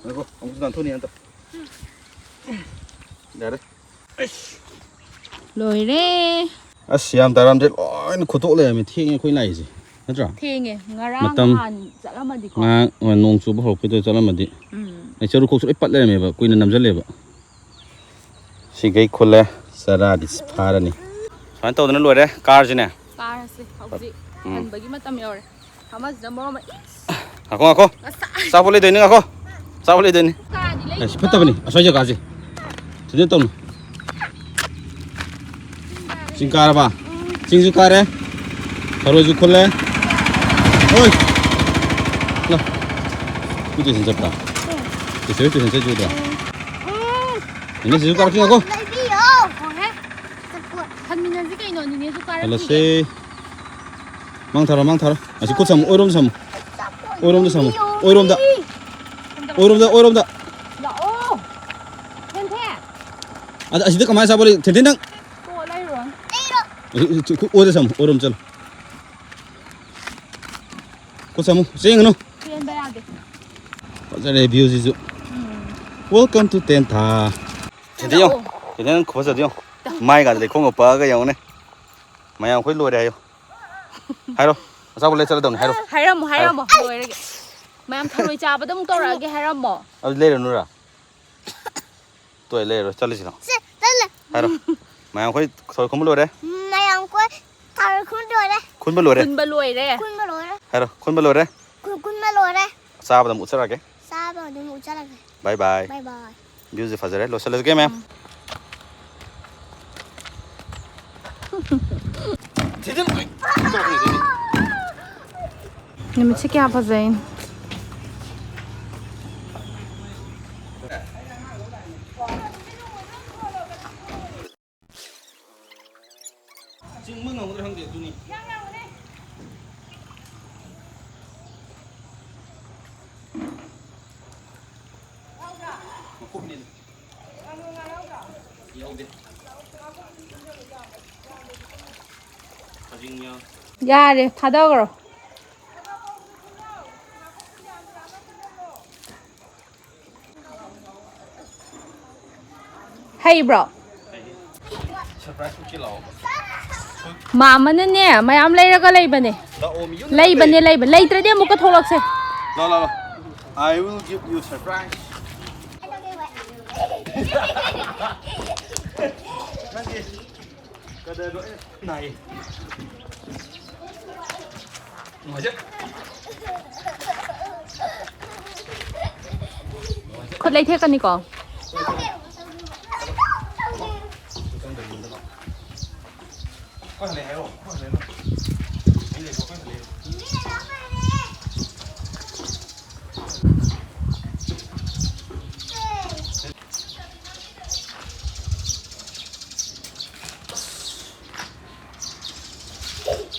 ꯉꯥꯏꯈꯣ, ꯑꯃꯨꯛꯁꯨ ꯅꯥꯟꯊꯣꯛꯅꯤ ꯍꯟꯇ꯫ ꯌꯥꯔꯦ꯫ ꯑꯁ! ꯂꯣꯏꯔꯦ꯫ ꯑꯁ, ꯌꯥꯝ ꯇꯥꯔꯝꯗ꯭ꯔꯦ, ꯂꯣꯏꯅ ꯈꯣꯠꯇꯣꯛ ꯂꯩꯔꯝꯃꯦ꯫ ꯊꯦꯡꯉꯦ ꯑꯩꯈꯣꯏ ꯂꯥꯛꯏꯁꯦ, ꯅꯠꯇ꯭ꯔꯥ? ꯊꯦꯡꯉꯦ꯫ ꯉꯔꯥꯡ ꯃꯇꯝ ꯅꯍꯥꯟ ꯆꯠꯂꯝꯃꯗꯤꯀꯣ꯫ ꯉꯔꯥꯡ ꯅꯣꯡ ꯆꯨꯕ ꯍꯧꯔꯛꯄꯩꯗ ꯆꯠꯂꯝꯃꯗꯤ꯫ ꯎꯝ꯫ ꯑꯩ ꯆꯔꯨ ꯈꯣꯛꯁꯨ ꯂꯣꯏ ꯄꯠ ꯂꯩꯔꯝꯃꯦꯕ, ꯀꯨꯏꯅ ꯅꯝꯁꯤꯜꯂꯦꯕ꯫ ꯁꯤꯈꯩ ꯈꯨꯜꯂꯦ, ꯆꯔꯥꯗꯤ ꯐꯥꯔꯅꯤ꯫ ꯁꯨꯃꯥꯏꯅ ꯇꯧꯗꯅ ꯂꯣꯏꯔꯦ, ꯀꯥꯔꯁꯤꯅꯦ꯫ ꯀꯥꯔꯁꯦ ꯍꯧꯖꯤꯛ꯫ ꯎꯝ꯫ ꯍꯟꯕꯒꯤ ꯃꯇꯝ ꯌꯧꯔꯦ꯫ ꯑꯃꯁꯤꯅ ꯃꯔꯣꯟ ꯑꯃ, ꯏꯁ! ꯉꯥꯏꯈꯣ, ꯉꯥꯏꯈꯣ꯫ ꯉꯁꯥꯏ꯫ ꯑꯆꯥꯄꯣꯠ ꯂꯩꯗꯣꯏꯅꯤ, ꯉꯥꯏꯈꯣ꯫ ꯑꯆꯥꯄꯣꯠ ꯂꯩꯗꯣꯏꯅꯤ꯫ ꯀꯥꯗꯤ ꯂꯩ꯫ ꯑꯁ, ꯐꯠꯇꯕꯅꯤ, ꯑꯁ꯭ꯋꯥꯏ ꯖꯒꯥꯁꯦ꯫ ꯁꯤꯗ ꯇꯧꯅꯨ꯫ ꯆꯤꯡ ꯀꯥꯔꯕ? ꯎꯝ꯫ ꯆꯤꯡꯁꯨ ꯀꯥꯔꯦ꯫ ꯊꯔꯣꯏꯁꯨ ꯈꯨꯜꯂꯦ꯫ ꯍꯣꯏ꯫ ꯂꯥꯎ꯫ ꯃꯤ ꯇꯨꯏꯁꯟ ꯆꯠꯄ꯭ꯔꯥ? ꯎꯝ꯫ ꯆꯦꯆꯦ ꯍꯣꯏ ꯇꯨꯏꯁꯟ ꯆꯠꯈꯤꯕꯀꯣ? ꯎꯝ꯫ ꯅꯦꯅꯦ, ꯆꯦꯁꯨ ꯀꯥꯔꯛꯈꯤꯒꯦꯀꯣ? ꯂꯩꯕꯤꯌꯣ꯫ ꯍꯣꯏꯍꯦ꯫ ꯆꯠꯄꯣ꯫ ꯍꯟꯃꯤꯟꯅꯁꯤ ꯀꯩꯅꯣ, ꯅꯦꯅꯦꯁꯨ ꯀꯥꯔꯛꯈꯤꯒꯦ꯫ ꯍꯜꯂꯁꯦ꯫ ꯃꯥꯡ ꯊꯥꯔꯣ, ꯃꯥꯡ ꯊꯥꯔꯣ꯫ ꯑꯁꯤ ꯈꯨꯠ ꯁꯝꯃꯨ, ꯑꯣꯏꯔꯣꯝ ꯁꯝꯃꯨ꯫ ꯑꯣꯏꯔꯣꯝꯗ ꯁꯝꯃꯨ, ꯑꯣꯏꯔꯣꯝꯗ꯫ ꯑꯣꯏꯔꯣꯝꯗ, ꯑꯣꯏꯔꯣꯝꯗ꯫ ꯂꯥꯛꯑꯣ꯫ ꯊꯦꯟꯊꯦ꯫ ꯑꯗ ꯑꯁꯤꯗ ꯀꯃꯥꯏꯅ ꯆꯥꯕ ꯂꯩ? ꯊꯦꯟꯊꯦ ꯅꯪ꯫ ꯇꯣ, ꯂꯩꯔꯨꯔꯣ꯫ ꯑꯁꯤ, ꯑꯁꯤ, ꯑꯁꯤ, ꯑꯣꯏꯗ ꯁꯝꯃꯨ, ꯑꯣꯏꯔꯣꯝ ꯆꯠꯂꯨ꯫ ꯈꯨꯠ ꯁꯝꯃꯨ, ꯆꯦꯟꯒꯅꯨ꯫ ꯆꯦꯟꯕ ꯌꯥꯗꯦ꯫ ꯐꯖꯔꯦ viewꯁꯤꯁꯨ꯫ ꯎꯝ꯫ Welcome to ꯇꯦꯟꯊꯥ꯫ ꯊꯦꯟꯊꯦ ꯌꯦꯡꯉꯣ꯫ ꯂꯥꯛꯑꯣ꯫ ꯊꯦꯟꯊꯦ ꯅꯪ ꯈꯨꯐꯖꯗꯣ ꯌꯦꯡꯉꯣ꯫ ꯃꯥꯏꯒꯥꯁꯦ ꯂꯩꯈꯣꯝꯒ ꯄꯛꯑꯒ ꯌꯦꯡꯉꯨꯅꯦ꯫ ꯃꯌꯥꯝ ꯑꯩꯈꯣꯏ ꯂꯣꯏꯔꯦ ꯍꯥꯏꯌꯣ꯫ ꯍꯥꯏꯔꯣ꯫ ꯑꯆꯥꯄꯣꯠ ꯂꯩ ꯆꯠꯂꯗꯧꯅꯤ ꯍꯥꯏꯔꯣ꯫ ꯍꯥꯏꯔꯝꯃꯣ, ꯍꯥꯏꯔꯝꯃꯣ꯫ ꯍꯥꯏꯔꯣ꯫ ꯂꯣꯏꯔꯒꯦ꯫ ꯃꯌꯥꯝ ꯊꯔꯣꯏ ꯆꯥꯕꯗ ꯑꯃꯨꯛ ꯇꯧꯔꯛꯑꯒꯦ ꯍꯥꯏꯔꯝꯃꯣ꯫ ꯑꯗꯨ ꯂꯩꯔꯨꯅꯨꯔꯥ? ꯇꯣꯏ ꯂꯩꯔꯣ, ꯆꯠꯂꯁꯤ ꯂꯥꯎ꯫ ꯁꯦ, ꯆꯠꯂꯦ꯫ ꯍꯥꯏꯔꯣ꯫ ꯃꯌꯥꯝ ꯑꯩꯈꯣꯏ ꯊꯔꯣꯏ ꯈꯨꯟꯕ ꯂꯣꯏꯔꯦ꯫ ꯃꯌꯥꯝ ꯑꯩꯈꯣꯏ ꯊꯔꯣꯏ ꯈꯨꯟꯕ ꯂꯣꯏꯔꯦ꯫ ꯈꯨꯟꯕ ꯂꯣꯏꯔꯦ꯫ ꯈꯨꯟꯕ ꯂꯣꯏꯔꯦ꯫ ꯈꯨꯟꯕ ꯂꯣꯏꯔꯦ꯫ ꯍꯥꯏꯔꯣ, ꯈꯨꯟꯕ ꯂꯣꯏꯔꯦ꯫ ꯈꯨ-, ꯈꯨꯟꯕ ꯂꯣꯏꯔꯦ꯫ ꯆꯥꯕꯗ ꯑꯃꯨꯛ ꯎꯠꯆꯔꯛꯑꯒꯦ꯫ ꯆꯥꯕ ꯑꯗꯨꯝ ꯎꯠꯆꯔꯛꯑꯒꯦ꯫ Bye bye꯫ Bye bye꯫ Viewꯁꯦ ꯐꯖꯔꯦ, ꯂꯣꯏꯁꯤꯜꯂꯁꯤꯒꯦ ꯃꯌꯥꯝ꯫ ꯅꯨꯃꯤꯠꯁꯦ ꯀꯌꯥ ꯐꯖꯩ꯫ ꯆꯤꯡꯕ ꯉꯝꯒꯗ꯭ꯔꯥ ꯈꯪꯗꯦ, ꯑꯗꯨꯅꯤ꯫ ꯃꯀꯨꯞꯅꯤꯗ꯫ ꯌꯥꯎꯗꯦ꯫ ꯈꯖꯤꯡ ꯌꯥꯎ꯫ ꯌꯥꯔꯦ, ꯊꯥꯗꯈ꯭ꯔꯣ꯫ ꯍꯩꯕ꯭ꯔꯣ? Surprise ꯎꯠꯀꯦ ꯂꯥꯛꯑꯣ꯫ ꯃꯥꯃꯅꯅꯦ, ꯃꯌꯥꯝ ꯂꯩꯔꯒ ꯂꯩꯕꯅꯦ꯫ ꯂꯥꯛꯑꯣ, ꯃꯤ ꯌꯨꯝꯗ ꯂꯩꯕꯅꯦ, ꯂꯩꯇꯦ꯫ ꯂꯩꯕ-, ꯂꯩꯇ꯭ꯔꯗꯤ ꯑꯃꯨꯛꯀ ꯊꯣꯛꯂꯛꯁꯦ꯫ ꯂꯥꯛꯑꯣ, ꯂꯥꯛꯑꯣ, ꯂꯥꯛꯑꯣ꯫ I will give you surprise. ꯅꯪꯗꯤ ꯀꯗꯔꯗꯣ ꯑꯩꯅ ꯅꯥꯏꯌꯦ꯫ ꯅꯨꯡꯉꯥꯏꯖꯩ꯫ ꯈꯨꯠ ꯂꯩꯊꯦꯛꯀꯅꯤꯀꯣ꯫ ꯑꯩꯈꯣꯏ ꯍꯜꯂꯛꯑꯦ ꯍꯥꯏꯔꯣ, ꯑꯩꯈꯣꯏ ꯍꯜꯂꯛꯑꯦ ꯍꯥꯏꯔꯣ꯫ ꯑꯩ ꯂꯩꯀꯣ, ꯑꯩꯈꯣꯏ ꯍꯜꯂꯛꯑꯦ꯫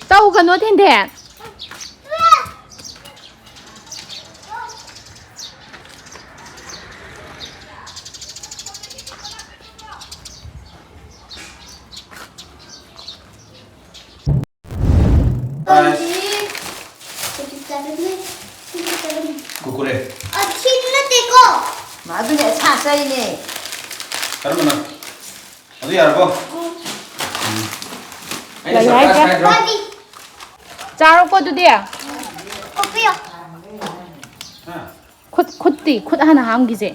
ꯇꯧꯒꯅꯣ, ꯊꯦꯟꯊꯦꯟ꯫ ꯀꯨꯔꯀꯨꯔꯦ꯫ ꯑꯁꯤ ꯅꯠꯇꯦꯀꯣ꯫ ꯃꯥ ꯑꯗꯨꯅꯦ ꯑꯁꯥ ꯑꯁꯥꯏꯅꯦ꯫ ꯀꯔꯝꯕꯅꯣ? ꯑꯗꯨ ꯌꯥꯔꯕꯣ? ꯎꯝ꯫ ꯑꯩꯅ ꯌꯥꯏ, ꯌꯥꯏ, surprise ꯌꯥꯏ꯫ ꯍꯥꯏꯗ꯭ꯔꯣ? ꯆꯥꯔꯣꯀꯣ ꯑꯗꯨꯗꯤ꯫ ꯀꯣꯛꯄꯤꯌꯣ꯫ ꯍꯥ? ꯈꯨꯠ, ꯈꯨꯠꯇꯤ, ꯈꯨꯠ ꯍꯥꯟꯅ ꯍꯥꯝꯈꯤꯁꯦ꯫